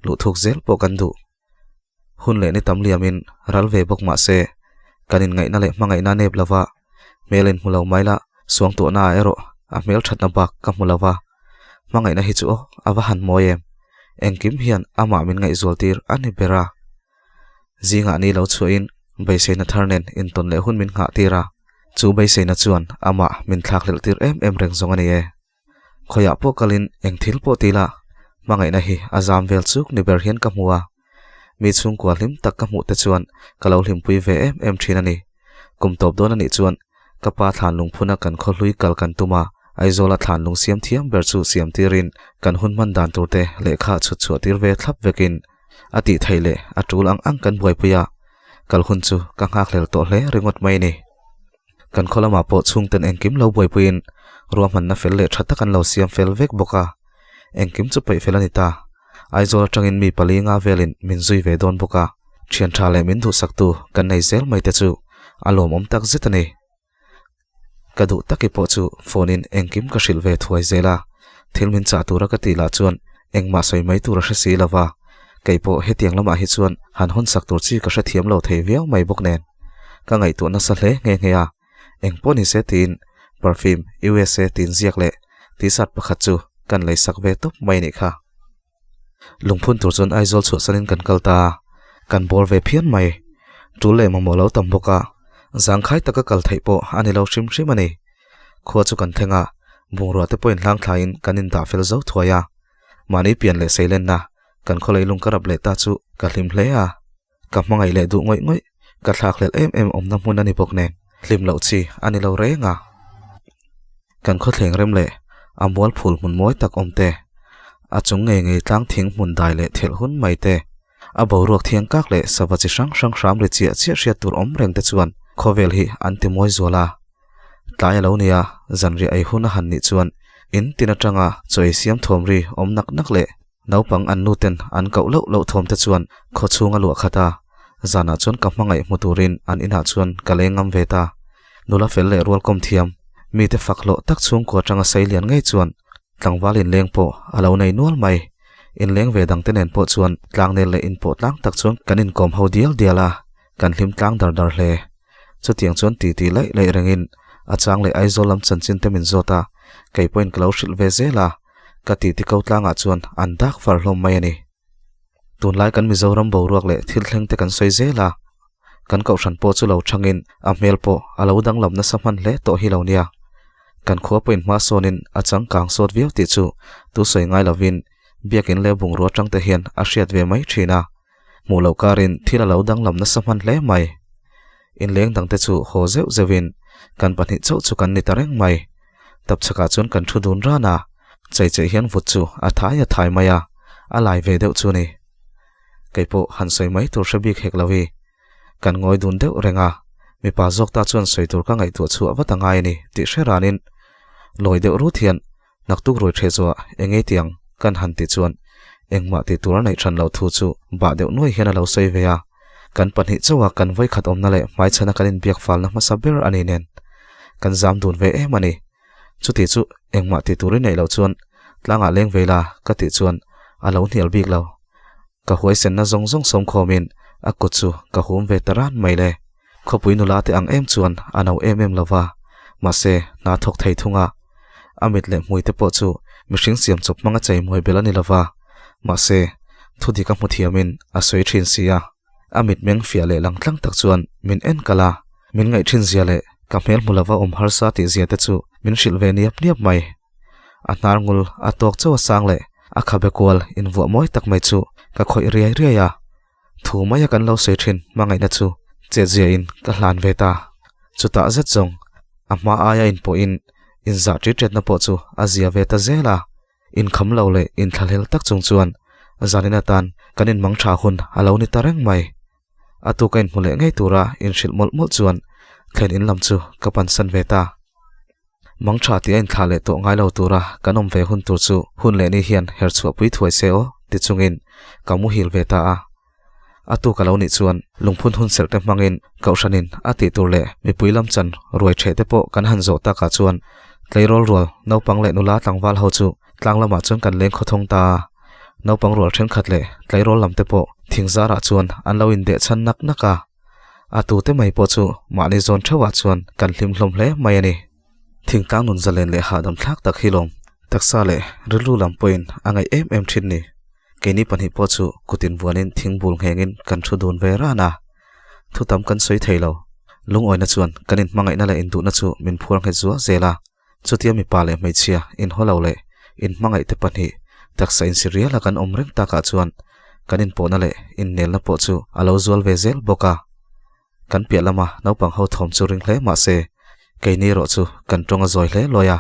luhthuk zel pawh kan duh. Hun leh ni tam liamin ral ve bawk mah se, kan inngaihna leh hmangaihna nep lova hmel in hmu lo mai la, suangtuahna ah erawh a hmel thatna bak ka hmu lova. Hmangaihna hi chu aw, a va han mawi em! Engkim hian amah min ngaihzual tir a ni ber a. Zingah ni lo chhuahin beiseina thar nen intawn leh hun min nghah tir a, chu beiseina chuan amah min thlakhlelh tir em em reng zawng a ni e. Khawiah pawh kalin eng thil pawh ti la, hmangaihna hi a zam vel chuk ni ber hian ka hmu a. Mi chhungkua hlim tak ka hmuh te chuan ka lo hlimpui ve em em thin a ni. Kum tawp dawn a nih chuan ka pa thlan lungphuna kan khawhlui kal kan tum a, Aizawla thlan lung siam thiam ber chu siam tirin kan hun hman dan tur te lehkha chhut chhuah tir ve thlap vekin a tih theih leh a tul ang ang kan buaipui a, kal hun chu ka nghakhlel tawh hle ringawt mai a ni. Kan khaw lamah pawh chhungten engkim lo buaipuiin ruahmanna fel leh tha tak an lo siam fel vek bawk a, engkim chu peih fel a ni ta. Aizawl atangin mi pali nga velin min zui ve dawn bawk a, thian tha leh min duhsaktu kan nei zel mai te chu a lawmawm tak zet a ni. Ka duh taki pawh chu phone in engkim ka hrilh ve thuai zel a, thil min chah tura ka tih lah chuan engmah sawi mai tur a hre si lova, kei pawh hetiang lamah hi chuan han hawnsak tur chi ka hrethiam lo thei viau mai bawk nen. Ka ngaihtuah nasa hle nghe nghe a, eng pawh ni se tiin perfume USA tiin ziak leh t-shirt pakhat chu kan lei sak ve tawp mai nih kha. Lungphun tur chuan Aizawl chhuahsanin kan kal ta a, kan bawr ve phian mai. Tul leh mamawh lo tam bawk a, zangkhai taka kal theih pawh a ni lo hrim hrim a ni. Khua chu kan thleng a, bungrua te pawhin hlangthlaiin kan indah fel zo thuai a. Mahni pian leh seilenna kan khawlei lung ka rap leh ta chu ka hlim hle a. Ka hmangaih leh duh ngawih ngawih, ka thlakhlelh em em awmna hmun a ni bawk nen, hlim loh chi a ni lo reng a. Kan khawthleng rem leh a mual phul hmun mawi tak awm te, a chung ngei ngei tlang thing hmun dai leh thelh hun mai te, a boruak thiang kak leh sava chi hrang hrang hram ri chiah chiah hriat tur awm reng te chuan khawvel hi an ti mawi zual a. Tlai a lo nia, zanriah ei hun a han nih chuan in tin atanga chaw ei siam thawm ri awm nak nak leh Naupang an nuten an koh loh loh thawm te chuan khaw chhung a luah khat a, zanah chuan ka hmangaih hmu turin an inah chuan ka leng ngam ve ta. Nula fel leh rual kawm thiam, mite fak hlawh tak chhungkua atanga sei lian ngei chuan tlangval inleng pawh a lo nei nual mai. Inleng ve dangte nen pawh chuan tlangnel leh inpawh tlang tak chuan kan inkawm ho dial dial a, kan hlim tlang dar dar hle. Chutiang chuan titi laih laih rengin a chang leh Aizawl lam chanchin te min zawt a, kei pawhin ka lo hrilh ve zel a, ka titi ko tlangah chuan an dak far hlawm mai a ni. Tunlai kan Mizoram boruak leh thil thleng te kan sawi zel a, kan kohhran pawh chu lo thangin a hmel pawh a lo danglam nasa hman hle tawh hi lo nia. Kan khua pawhin hma sawnin a changkang sawt viau tih chu tu sawi ngai lovin biakin leh bungrua atang te hian a hriat ve mai thin a. Hmuh loh karin thil a lo danglam nasa hman hle mai. Inleng dangte chu haw zeuh zeuhin kan pahnih chauh chu kan ni ta reng mai. Tapchhakah chuan kan thu dun ran a, chei chei hian vut chu a thai a thai mai a, a lai ve deuh chu ni. Kei pawh han sawi mai tur hre bik hek lo hi. Kan ngawi dun deuh reng a, mipa zawk ta chuan sawi tur ka ngaihtuah chhuah vat a ngai a ni tih hre ranin lawi deuh rut hian naktuk ruai ṭhe zuah eng nge tiang kan han ti chuan engmah tih tur a neih ṭhan loh thu chu bah deuh nuai hian a lo sawi ve a. Kan pahnih chauha kan vawikhat awmna leh hmaichhana kan inbiak falna hmasa ber a ni nen kan zam dun ve em a ni. Chuti chu engmah tih tur i neih loh chuan tlangah leng ve la ka tih chuan a lo hnial bik lo. Ka huaisenna zawng zawng sawmkhawmin a kut chu ka hum ve ta ran mai le. Khawpui nula te ang em chuan a no em em lo va, mahse hna thawk thei thung a. A mit leh hmui te pawh chu mihring siam chawp hmanga chei muai bel a ni lo va, mahse thu dik a hmu thiamin a sawi thin si a. A mitmeng fiah leh lang tlang tak chuan min en kalh a, min ngaih thin zia leh ka hmel hmu lova awm harsa tih zia te chu min hrilh ve niap niap mai. A hnar ngul a tawk chauh a sang leh a khabe kual invuah mawi tak mai chu ka khawih riai riai a. Thu maia kan lo sawi thin hmangaihna chu chetzia in ka hlan ve ta. Chutah zet zawng a hma aia inpawhin inzah ṭi ṭetna pawh chu a zia ve ta zel a. Inkham lo leh inthlahlel tak chung chuan zanin atan kan inmang tha hun a lo ni ta reng mai. A tuka inhmu leh ngei tura inhrilh mawlh mawlh chuan thlen in lam chu ka pansan ve ta. Mang tha tih a inthlah leh tawh ngai lo tura kan awm ve hun tur chu hun leh ni hian her chhuah pui thuai se aw ti chungin ka muhil ve ta a. A tuk a lo nih chuan lungphun hun serh te hmangin Kohhranin a tih tur leh mipui lam chan ruai ṭheh te pawh kan han zawh takah chuan tleirawl rual naupang leh nula tlangval ho chu tlang lamah chuan kan leng khawthawng ta a. Naupang rual ṭhenkhat leh tleirawl lam te pawh thingzarah chuan an lo indeh chhan nak nak a. A tute mai pawh chu mahni zawn theuhah chuan kan hlim hlawm hle mai a ni. Thingtlang nun zalen leh hahdam thlak tak hi lawm taksa leh rilru lam pawhin a ngaih em em thin ni. Keini pahnih pawh chu kutin vuanin thingbul nghengin kan thu dun ve ran a. Thu tam kan sawi thei lo. Lungawina chuan kan inhmangaihna leh induhna chu min phuar nghet zual zel a. Chutia mipa leh hmeichhia inhaw lo leh inhmangaih te pahnih taksa insiriala kan awm reng takah chuan kan inpawhna leh innelna pawh chu a lo zual ve zel bawk a. Kan piah lama naupang ho thawm chu ring hle mah se keini erawh chu kan tawng a zawi hle lawi a,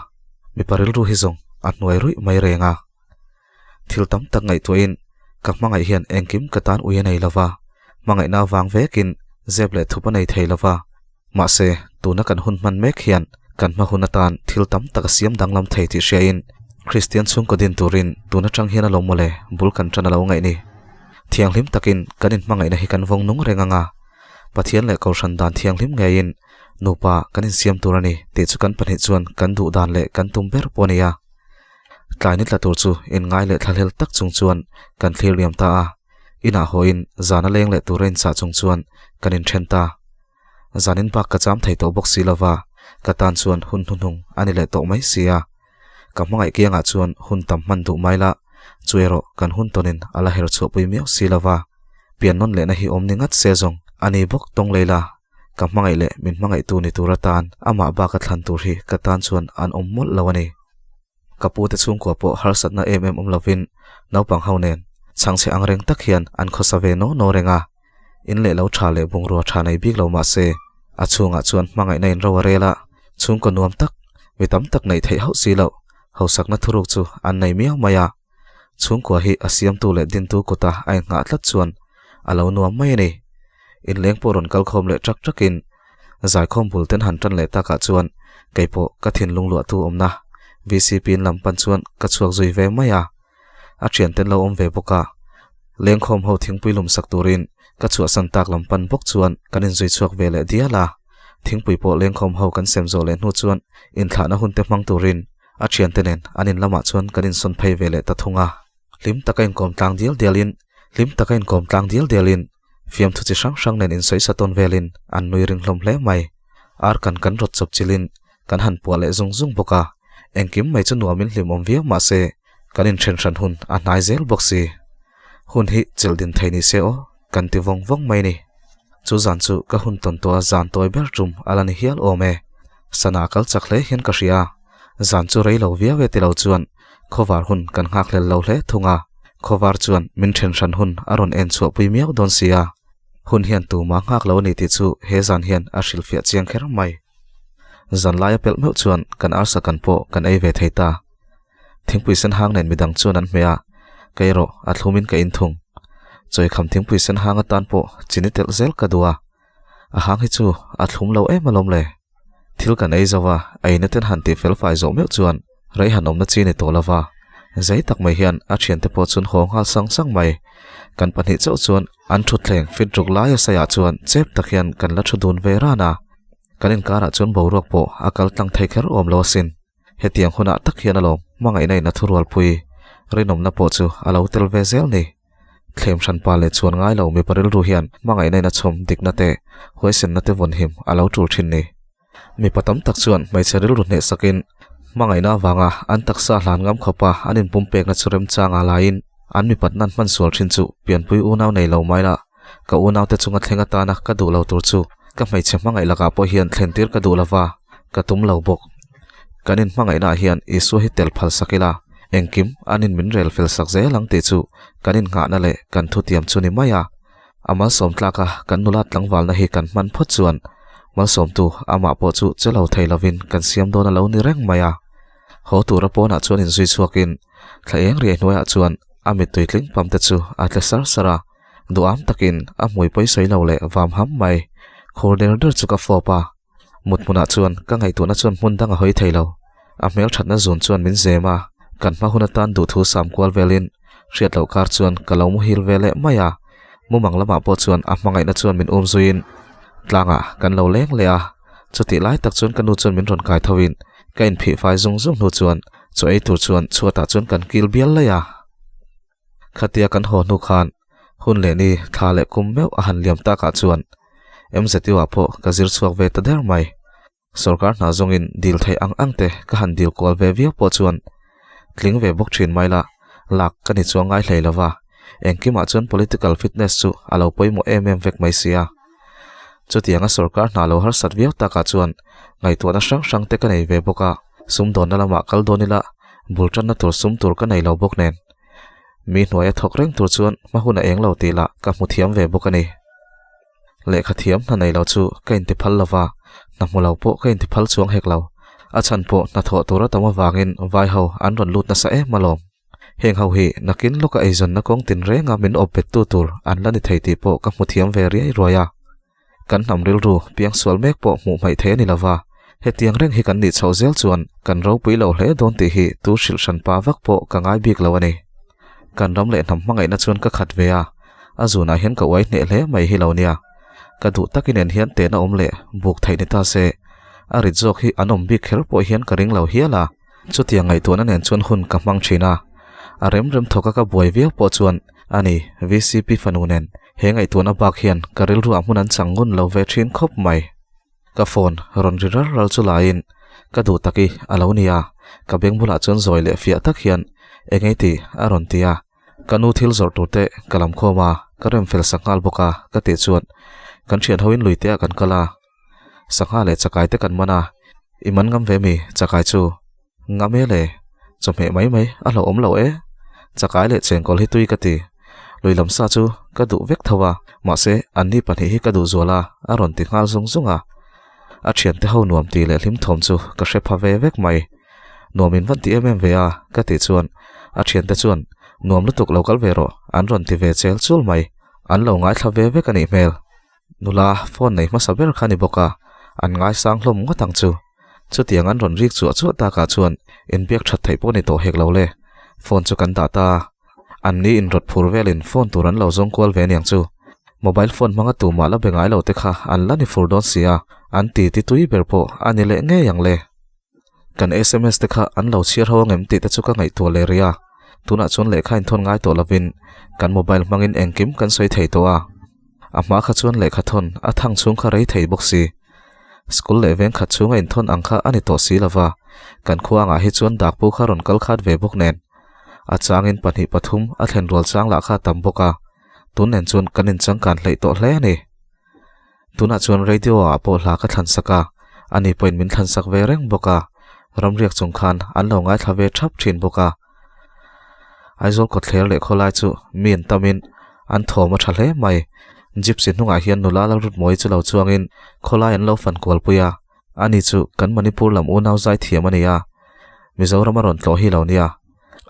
mipa rilru hi zawng a hnuai ruih mai reng a. Thil tam tak ngaihtuahin ka hmangaih hian engkim ka tan ui a nei lo va, hmangaihna avang vekin zep leh thup a nei thei lo va. Mahse, tuna kan hun hman mek hian kan hma hun atan thil tam tak a siam danglam thei tih hriain Kristian chhungkaw din turin tun atang hian a lo mawle bul kan tan a lo ngaih ni. Thianghlim takin kan inhmangaihna hi kan vawng nung reng ang a, Pathian leh Kohhran dan thianghlim ngeiin nupa kan insiam tur a ni tih chu kan pahnih chuan kan duh dan leh kan tum ber pawh a ni a. Tlai ni tla tur chu inngai leh thlahlel tak chung chuan kan thlir liam ta a, inah hawiin zana leng leh tura inchah chung chuan kan inthen ta. Zanin bak ka cham thei tawh bawk si lova, ka tan chuan hun hnuhnung a ni leh tawh mai si a. Ka hmangaih kiangah chuan hun tam hman duh mai la, chu erawh kan hun tawnin a la her chhuahpui miau si lova. Pian nawn lehna hi awm ni ngat se zawng a ni bawk tawng lei la. Ka hmangaih leh min hmangaihtu ni tur atan amah baka thlan tur hi ka tan chuan an awm mawlh lo a ni. Ka pu te chhungkua pawh harsatna em em awm lovin naupang ho nen chhangchhe ang reng tak hian an khawsa ve naw naw reng a. In leh lo tha leh bungrua tha nei bik lo mah se a chhungah chuan hmangaihna in ro a rel a, chhungkaw nuam tak, mi tam tak neih theih hauh si loh hausakna thuruk chu an nei miau mai a. Chhungkua hi a siamtu leh dintu kuta a inghah tlat chuan a lo nuam mai a ni. Inleng pawh rawn kal khawm leh ṭak ṭakin zaikhawm bul ten han ṭan leh takah chuan kei pawh ka thinlung luahtu awmna VCP in lam pan chuan ka chhuak zui ve mai a. A ṭhianten lo awm ve bawk a, lengkhawm ho thingpui lum sak turin ka chhuahsan tak lam pan bawk chuan kan inzui chhuak ve leh dial a. Thingpui pawh lengkhawm ho kan sem zawh leh hnu chuan inthlahna hun te hmang turin A thiante nen an in lamah chuan kan insawn phei ve leh ta thung a. Hlim taka inkawm tlang dial dialin, hlim taka inkawm tlang dial dialin, fiamthu chi hrang hrang nen insawi sa tawn velin an nui ring hlawm hle mai. Ar kan kan rawt chawp chilhin kan han puah leh zung zung bawk a. Engkim mai chu nuamin hlimawm viau mah se, kan inthen hran hun a hnai zel bawk si. Hun hi chelh din thei ni se aw, kan ti vawng vawng mai ni. Chu zan chu ka hun tawn tawha zan tawi ber tum a la ni hial awm e. Sana kal chak hle hian ka hria. Zan chu rei lo viau e ti lo chuan khawvar hun kan nghakhlel lo hle thung a. Khawvar chuan min then hran hun a rawn en chhuahpui miau dawn si a. Hun hian tuma nghak lo a ni tih chu he zan hian a hrilhfiah chiang kher mai. Zan laia pelh meuh chuan kan arsa kan pawh kan ei ve thei ta. Thingpui sen hang nen midang chuan an hmeh a, ka erawh a thlumin ka in thung. Chawikham thingpui sen hang atan pawh chini telh zel ka duh a, a hang hi chu a thlum lo em alawm le. Thil kan ei zo a, a ina ten han tih fel fai zawh meuh chuan rei han awmna chi ni tawh lo va, zei tak mai hian a thiante pawh chun haw nghal sang sang mai. Kan pahnih chauh chuan an thutthleng fit ruk laia saiah chuan chep tak hian kan la thu dun ve ran a, kan inkarah chuan boruak pawh a kal tlang thei kher awm lo asin. Hetiang hunah tak hian alawm hmangaihna in a thurualpui rinawmna pawh chu a lo tel ve zel ni. Thlem hranpa leh chuan ngai lo mipa rilru hian hmangaihna in a chhawm dikna te, huaisenna te vawnhim a lo tul thin ni. Mipa tam tak chuan hmeichhe rilru hnehsakin hmangaihna avanga an taksa hlan ngam khawpa an inpumpekna chu remchanga laiin an mipatna an hman sual thin chu pianpui unau nei lo mai la ka unaute chunga thleng atana ka duh lo tur chu ka hmeichhe hmangaih lakah pawh hian thlen tir ka duh lova ka tum lo bawk. Kan inhmangaihnaah hian Isua hi tel phal sak ila, engkim an in min rel fel sak zel ang tih chu kan innghahna leh kan thutiam chu ni mai a. A malsawm tlaka kan nula tlangvalna hi kan hman phawt chuan malsawmtu amah pawh chu che lo thei lovin kan siam dawn a lo ni reng mai a. Haw tura pawnah chuan inzui chhuakin thla eng riai hnuaiah chuan a mittui tling pam te chu a tle sar sar a. Duham takin a hmui pawi sawi lo leh vam ham mai khur der der chu ka fawp a. Mut hmunah chuan ka ngaihtuahna chuan hmun dang a hawi thei lo. A hmelthatna zun chuan min zem a, kan hma hun atan duhthu sam kual velin hriat loh kar chuan ka lo muhil ve leh mai a. Mumang lamah pawh chuan a hmangaihna chuan min um zuiin tlangah kan lo leng leh a. Chutih lai tak chuan ka nu chuan min rawn kai thoin ka inphih fai zung zung hnu chuan chaw ei tur chuan chhuatah chuan kan kil bial laih a. Khatia kan haw hnu khan hun leh ni thla leh kum meuh a han liam takah chuan MZU ah pawh ka zir chhuak ve ta der mai. Sorkar hna zawngin dil theih ang ang te ka han dil kual ve viau pawh chuan tling ve bawk thin mai la, lak ka ni chuang ngai hlei lova, engkimah chuan political fitness chu a lo pawimawh em em vek mai sia. Chutianga sorkar hna lo harsat viau takah chuan ngaihtuahna hrang hrang te ka nei ve bawk a, sumdawnna lamah kal dawn ila bul tanna tur sum tur ka nei lo bawk nen. Mi hnuaia thawk reng tur chuan hma hun a eng lo tih lah ka hmu thiam ve bawk a ni. Lehkha thiam hna nei lo chu ka inti phal lo va, hna hmu lo pawh ka inti phal chuang hek lo. A chhan pawh hna thawh tur a tam avangin vai ho an rawn lut nasa em alawm. Heng ho hi nakin lawka eizawnna kawng tinrenga min awp bettu tur an la ni thei tih pawh ka hmu thiam ve riai ruai a. Kan hnam rilru piangsual mek pawh hmuh hmaih thei a ni lova, hetiang reng hi kan nih chhoh zel chuan kan ropui lo hle dawn tih hi tu hrilh hran pa vak pawh ka ngai bik lo a ni. Kan ram leh hnam hmangaihna chuan ka khat ve a, a zunah hian ka uai hneh hle mai hi lo nia. Ka duh takin en hian tehna awm leh buk theih ni ta se, a rit zawk hi an awm bik kher pawh hian ka ring lo hial a. Chutiang ngaihtuahna nen chuan hun ka hmang thin a, a rem rem thawka ka buai viau pawh chuan ani VCP fanu nen he ngaihtuahna bak hian ka rilruah hmun an chang ngun lo ve thin khawp mai. Ka phone rawn ri ral ral chu laiin ka duh tak i a lo ni a, ka beng bulah chuan zawi leh fiah tak hian eng ei tih a rawn ti a, ka nu thil zawrh tur te ka lam khawm a, ka rem fel sak nghal bawk a ka tih chuan kan thian hoin lui te ah kan kal a. Sangha leh chakai te kan man a, i man ngam ve mi chakai chu? Ngam e le, chawhmeh mai mai a hlauhawm lo e. Chakai leh chengkawl hi tui ka ti. Lui lam sa chu ka duh vek tho a, mahse anni pahnih hi ka duh zual a, a rawn ti nghal zung zung a. A thiante ho nuam ti leh hlim thawm chu ka hre pha ve vek mai. Nuam in van ti em em ve a, ka tih chuan a thiante chuan nuam lutuk lo kal ve rawh an rawn ti ve chel chul mai. An lo ngaithla ve vek a nih hmel. Nula phone nei hmasa ber kha ni bawk a, an ngaisang hlawm ngawt ang chu. Chutiang an rawn rik chuah chuah takah chuan inbiak that theih pawh ni tawh hek lo le. Phone chu kan dah ta a, an ni inrawt phur velin phone tur an lo zawng kual ve aniang chu. Mobile phone hmanga tumah la be ngai lo te kha an la ni fur dawn si a, an ti ti tui ber pawh a ni leh ngei ang le. Kan sms te kha an lo chhiar ho angem tih te chu ka ngaihtuah leh rih a, tunah chuan lehkha inthawn ngai tawh lovin kan mobile hmangin engkim kan sawi thei tawh a. A hma kha chuan lehkha thawn a thang chhung kha rei thei bawk si. School leh veng khat chhunga inthawn ang kha a ni tawh si lova, kan khua angah hi chuan dakpu kha rawn kal khat ve bawk nen. A changin pahnih pathum a thlen rual chang lah kha a tam bawk a, tun nen chuan kan inchangkan hleih tawh hle a ni. Tunah chuan radio ah pawh hla ka thlan sak a, ani pawhin min thlan sak ve reng bawk a, ramriak chung khan an lo ngaithla ve thap thin bawk a. Aizawl kawtthler leh khawlai chu mi an tamin an thawm a tha hle mai. Gypsy hnungah hian nula Lalrutmawii chu lo chuangin khawlai an lo fan kualpui a, ani chu kan Manipur lam unau zai thiam a ni a, Mizoram a rawn tlawh hi lo nia.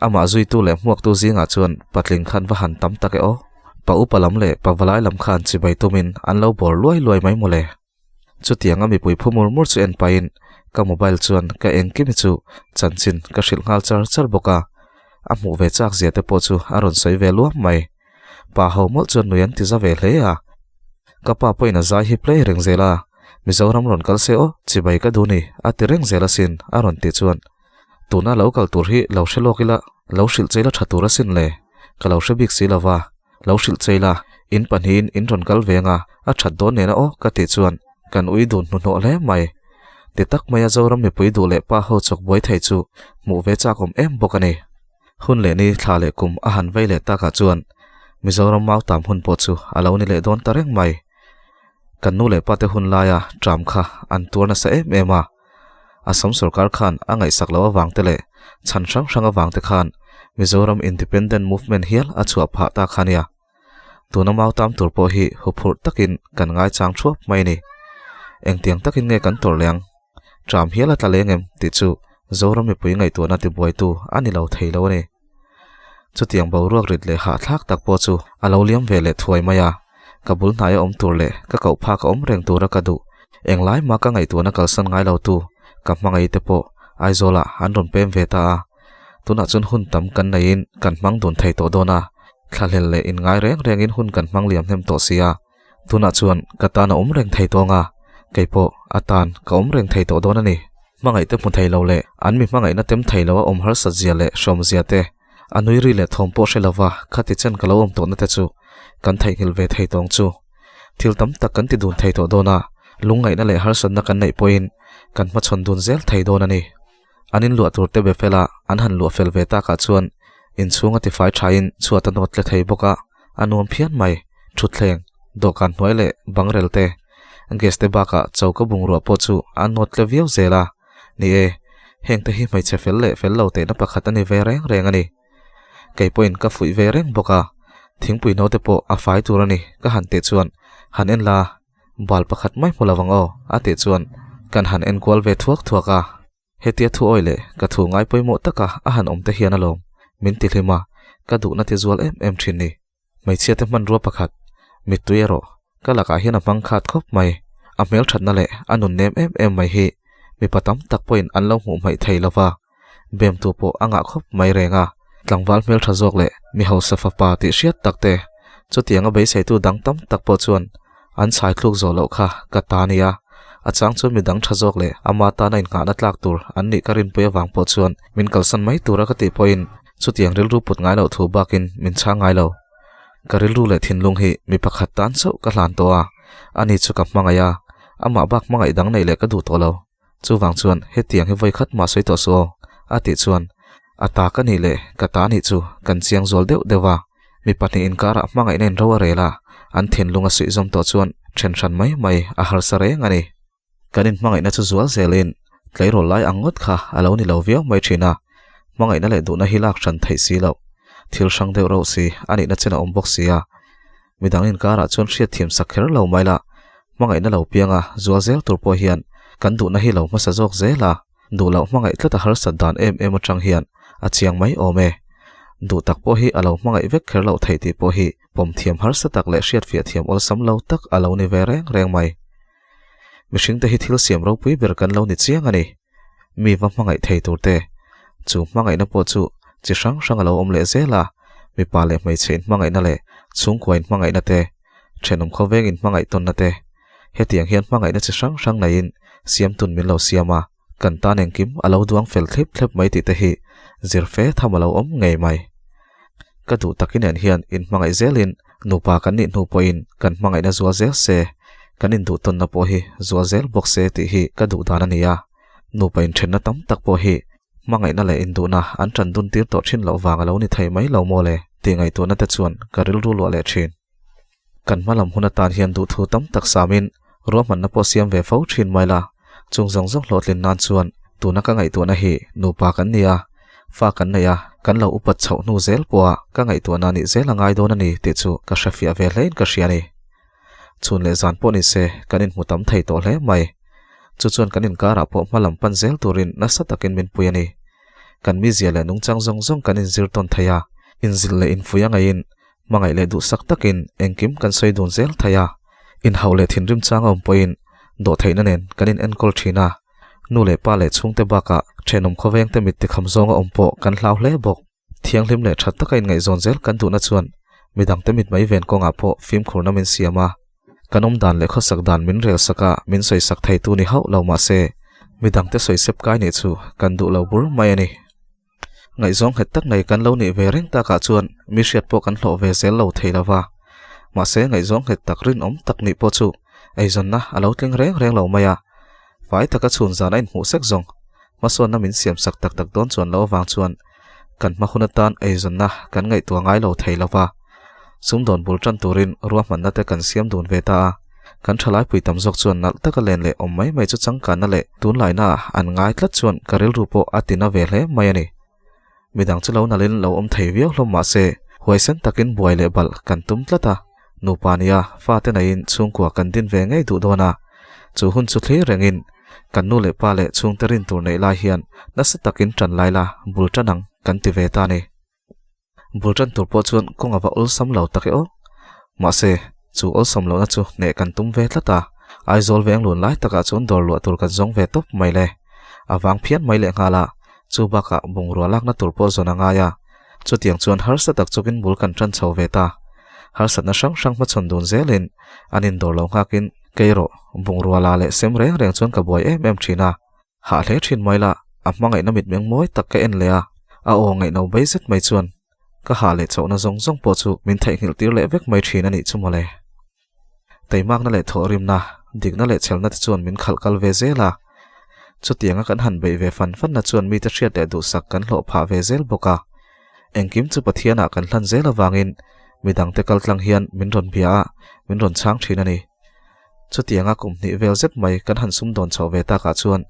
Amah zuitu leh hmuaktu zingah chuan patling khan va han tam tak e aw. Pa upa lam leh pa valai lam khan chibai tumin an lo bawr luai luai mai mawle. Chutianga mipui phu mur mur chu en pahin ka mobile chuan ka engkimi chu chanchin ka hrilh nghal char char bawk a, a hmuh ve chak zia te pawh chu a rawn sawi ve luam mai. Pa ho mawlh chuan nui an ti za ve hle a. Ka pa pawhin a zai hi play reng zel a, Mizoram rawn kal se aw, chibai ka duh ni, a ti reng zel asin, a rawn tih chuan Tuna lo kal tur hi lo hre lawk ila, lo hrilh cheila tha tur asin le, ka lo hre bik si lova, lo hrilh cheila, in pahnihin in rawn kal ve anga a that dawn nena aw ka tih chuan kan ui dun hnuhnawh hle mai. Ti tak maia Zoram mipui duh leh pa ho chawk buai thei chu hmuh ve chak awm em bawk a ni. Hun leh ni thla leh kum a han vei leh takah chuan Mizoram mautam hun pawh chu a lo ni leh dawn ta reng mai. Kan nu leh pate hun laia tram kha an tuar nasa em em a. Assam sorkar khan a ngaihsak loh avang te leh chhan hrang hrang avang te khan Mizoram Independent Movement hial a chhuah phah ta kha nia. Tuna mau tam tur pawh hi huphurh takin kan ngaichang thuap mai a ni. Engtiang takin nge kan tawrh leh ang? Tram hial a tla leng em tih chu Zoram mipui ngaihtuahna tibuaitu a ni lo thei lo a ni. Chutiang boruak rit leh hahthlak tak pawh chu a lo liam ve leh thuai mai a, ka bul hnaia awm tur leh ka koh phak a awm reng tura ka duh. Englai mah ka ngaihtuahna kalsan ngai lo tu ka hmangaih te pawh Aizawlah an rawn pem ve ta a, tunah chuan hun tam kan neihin kan hmang dun thei tawh dawn a, thlahlel leh inngai reng rengin hun kan hmang liam hnem tawh si a, tunah chuan ka tan a awm reng thei tawng a, kei pawh a tan ka awm reng thei tawh dawn a ni. Hmangaih te hmu thei lo leh an mi hmangaihna tem thei lo a awm harsat zia leh hrawm zia te, a nui ri leh thawm pawh hre lova khati chen ka lo awm tawhna te chu kan theihnghilh ve thei tawng chu. Thil tam tak kan ti dun thei tawh dawn a, lungngaihna leh harsatna kan neih pawhin kan hmachhawn dun zel thei dawn a ni. An inluah tur te be fela an han luah fel ve takah chuan inchhung a tifai thain chhuat a nawt tle thei bawk a, a nuam phian mai. Thutthleng, dawhkan hnuai leh bangrel te, gas te bakah choka bungrua pawh chu a nawt tle viau zel a. Ni e, heng te hi hmeichhe fel leh fel lo tehna pakhat a ni ve reng reng a ni. Kei pawhin ka fuih ve reng bawk a, thingpui naute pawh a fai tur a ni ka han tih chuan han en la, bal pakhat mai hmu lo ang aw a tih chuan kan han en kual ve thuak thuak a. Hetia thu awi leh ka thu ngai pawimawh taka a han awm te hian alawm min ti hlim a, ka duhna ti zual em em thin ni. Hmeichhia te hmanrua pakhat, mittui erawh ka lakah hian a hmang khat khawp mai. A hmelthatna leh a nun nem em em mai hi mipa tam tak pawhin an lo hmuh hmaih thei lova, bemtu pawh a ngah khawp mai reng a. Tlangval hmeltha zawk leh mi hausa fapa tih hriat tak te, chutianga beiseitu dang tam tak pawh chuan an chhai thluk zawh loh kha ka ta nia. A chang chuan mi dang tha zawk leh ama tana innghahna tlak tur an nih ka rinpui avang pawh chuan min kalsan mai tura ka tih pawhin chutiang rilru put ngai loh thu bakin min chhang ngai lo. Ka rilru leh thinlung hi mi pakhat tan chauh ka hlan tawh a, ani chu ka hmangaih a, amah bak hmangaih dang neih leh ka duh tawh lo. Chuvang chuan hetiang hi vawi khat mah sawi tawh suh aw, a tih chuan a ta ka nih leh ka ta nih chu kan chiang zual deuh deuh a, mi pahnih inkarah hmangaihna in ro a rel a, an thinlung a suih zawm tawh chuan then hran mai mai a harsa reng a ni. Kan inhmangaihna chu zual zelin tleirawl lai ang ngawt kha a lo ni lo viau mai thin a, hmangaihna leh duhna hi lak hran theih si loh, thil hrang deuh reuh si a nihna chen a awm bawk si a, midang inkarah chuan hriatthiam sak kher lo mai la, hmangaihna lo pianga zual zel tur pawh hian kan duhna hi lo hmasa zawk zel a, duh loh hmangaih tlat a harsat dan em em atang hian a chiang mai awm e. Duh tak pawh hi a lo hmangaih vek kher loh theih tih pawh hi pawm thiam harsa tak leh hriatfiah thiam awlsam lo tak a lo ni ve reng reng mai. Mihringte hi thil siam ropui ber kan lo ni chiang a ni. Mi va hmangaih thei tur te, chu hmangaihna pawh chu chi hrang hrang a lo awm leh zel a, mipa leh hmeichhe inhmangaihna leh chhungkua inhmangaihna te, thenawm khawveng inhmangaih tawnna te, hetiang hian hmangaihna chi hrang hrang neiin siamtun min lo siam a, kan tan engkim a lo duang fel thlep thlep mai tih te hi zir fe tham a lo awm ngei mai. Ka duh takin nen hian inhmangaih zelin nupa kan nih hnu pawhin kan hmangaihna zual zel se, kan induhtawnna pawh hi zual zel bawk se tih hi ka duh dan a ni a. Nupa inthenna tam tak pawh hi. Hmangaihna leh induhna an ṭan dun tir tawh ṭhin loh vang a lo ni thei mai lo maw le tih ngaihtuahna te chuan ka rilru luah leh ṭhin. Kan hma lam hun atan hian duhthu tam tak samin ruahmanna pawh siam ve fo ṭhin mai la, chung zawng zawng hlawhtlin nan chuan tuna ka ngaihtuahna hi nupa kan ni a, fa kan nei a, kan lo upat chhoh hnu zel pawha ka ngaihtuahna nih zel a ngai dawn a ni tih chu ka hrefiah ve hlein ka hria a ni. Chhun leh zan pawh ni se kan inhmu tam thei tawh hle mai. Chu chuan kan inkarah pawh hma lam pan zel turin nasa takin min pui a ni. Kan mizia leh nungchang zawng zawng kan inzir tawn thei a, inzilh leh infuih a ngaiin hmangaih leh duhsak takin engkim kan sawi dun zel thei a. Inhauh leh thinrim chang a awm pawhin dawhtheihna nen kan in enkawl thin a. Nu leh pa leh chhungte bakah thenawm khawvengte mit tikham zawnga awm pawh kan hlau hle bawk. Thianghlim leh that taka inngaihzawn zel kan duhna chuan midangte mitmei ven kawngah pawh fimkhurna min siam a, kan awm dan leh khawsak dan min rel sak a, min sawisak theitu ni hauh lo mah se, midangte sawisep kai nih chu kan duh lo bur mai a ni. Ngaihzawng nghet tak nei kan lo nih ve reng takah chuan mi hriat pawh kan hlawh ve zel lo thei lo va, mahse ngaihzawng nghet tak rinawm tak nih pawh chu eizawnna a lo tling reng reng lo mai a, fai taka chhun zan a inhmuh sek zawng hmasawnna min siam sak tak tak dawn chuan loh avang chuan kan hma hun atan eizawnna kan ngaihtuah ngai lo thei lo va, sumdawn bul tan turin ruahmanna te kan siam dun ve ta a, kan thalaipui tam zawk chuan nalh taka len leh awm mai mai chu changkanna leh tunlaina an ngai tlat chuan ka rilru pawh a tina ve hle mai a ni. Midang chu lo nalhin lo awm thei viau hlawm mah se, huaisen takin buai leh balh kan tum tlat a, nupa nia fate neiin chhungkua kan din ve ngei duh dawn a, chu hun chu thlir rengin kan nu leh pa leh chhungte rin tur neih lai hian nasa takin ṭan lai la bul ṭan ang kan ti ve ta a ni. Bul ṭan tur pawh chuan kawng a va awlsam lo tak e aw. Mahse, chu awlsam lohna chu hneh kan tum ve tlat a, Aizawl veng lun lai takah chuan dawr luah tur kan zawng ve tawp mai le. A vang phian mai lehnghal a, chu bakah bungrua lakna tur pawh zawn a ngai a. Chutiang chuan harsa tak chawkin bul kan ṭan chho ve ta. Harsatna hrang hrang hmachhawn dun zelin an indawr lo nghakin kei rawh bungrua la leh sem reng reng chuan ka buai em em ṭhin a. Hah hle thin mai la, a hmangaihna mitmeng mawi tak ka en leh a, a aw ngaihno bei zet mai chuan ka hah leh chauhna zawng zawng pawh chu min theihnghilh tir leh vek mai thin a nih chu mawle. Teimakna leh thawhrimna, dikna leh chhelna te chuan min khalh kal ve zel a, chutianga kan han beih ve fan fanna chuan mite hriat leh duhsak kan hlawh phah ve zel bawk a. Engkim chu Pathianah kan hlan zel avangin midangte kaltlang hian min rawn bia a, min rawn chhang thin a ni. Chutianga kum hnih vel zet mai kan han sumdawn chhoh ve takah chuan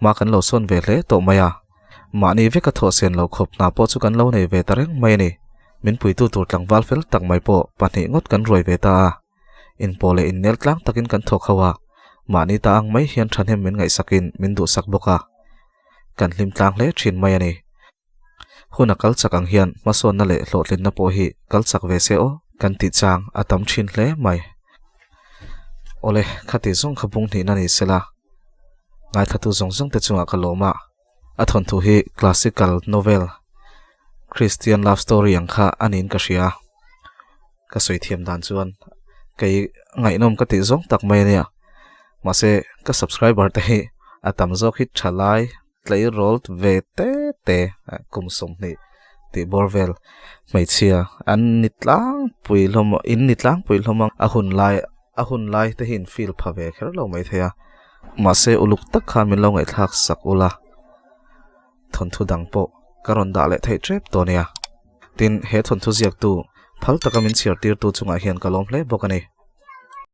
hma kan lo sawn ve hle tawh mai a, mahni veka thawh sen lo khawp hna pawh chu kan lo nei ve ta reng mai a ni. Min puitu tur tlangval fel tak mai pawh pahnih ngawt kan ruai ve ta a, inpawh leh innel tlang takin kan thawk ho a, mahni ta ang mai hian thahnem min ngaihsakin min duhsak bawk a, kan hlim tlang hle thin mai a ni. Hun a kal chak ang hian hmasawnna leh hlawhtlinna pawh hi kal chak ve se aw kan tih chang a tam thin hle mai. Awle, khati zawng kha bung hnihna ni sela, ngaithlatu zawng zawng te chungah ka lawm a, a thawnthu hi classical novel, Christian love story ang kha a niin ka hria. Ka sawi thiam dan chuan kei ngaihnawm ka tih zawng tak mai a nia. Mahse, ka subscriber te hi a tam zawk hi tha lai. Tleirawl ve te te kum 20 tih bawr vel hmeichhia an ni tlangpui hlawm a in ni tlangpui hlawm a a hun lai a hun lai te hi in feel pha ve kher lo mai thei a mahse uluk tak khan min lo ngaihthlak sak ula thawnthu dang pawh ka rawn dah leh theih tep tawh a nia tin he thawnthu ziaktu phal taka min chhiar tirtu chungah hian ka lawm hle bawk a ni.